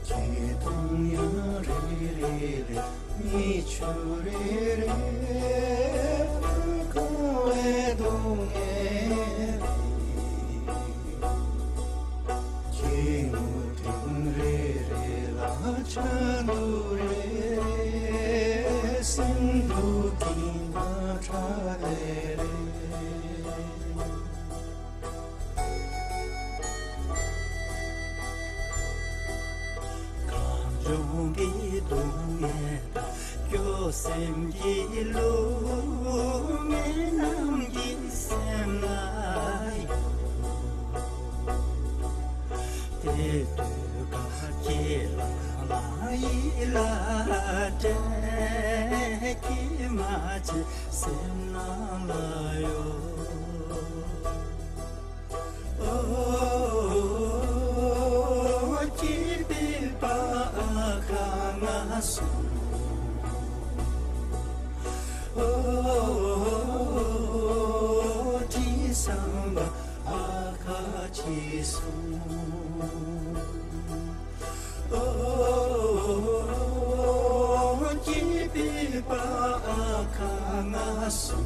སྐྱིད་གདུང་ཡང་རེ་རེ་རེ། མིག་ཆུ་རེ་རེ། ཁོང་བའི་སྡུག་བསྔལ་རེ། སྐྱེ་དངོས་སྤྲིན་རེ་རེ་ལ། ཆ་འདུ་རེ་རེ། སེམས་སྡུག་གིས་ན་ཁྲ་ལེ་ལེ། གངས་ལྗོངས་ཀྱི་སྡུག་བསྔལ་དང་། སྐྱོ་སེམས་ཀྱི་གླུ་ངའི་ནམ་གྱི་སེམས་ལ་ཡོད། དེ་དུས་ཀ་ཁྱེད་ལ་ལ་ཡིད་ལ་དྲན། ཀྱེ་མ་ཁྱེད་སེམས་ནང་ལ་ཡོད། ཨོ། སྐྱིད་པའི་པ་ཨ་ཁ་ང་སོང་། ཨོ། དྲིན་བསམ་པ་ཨ་ཁ་ཆེ་སོང་། ཨོ། སྐྱིད་པའི་པ་ཨ་ཁ་ང་སོང་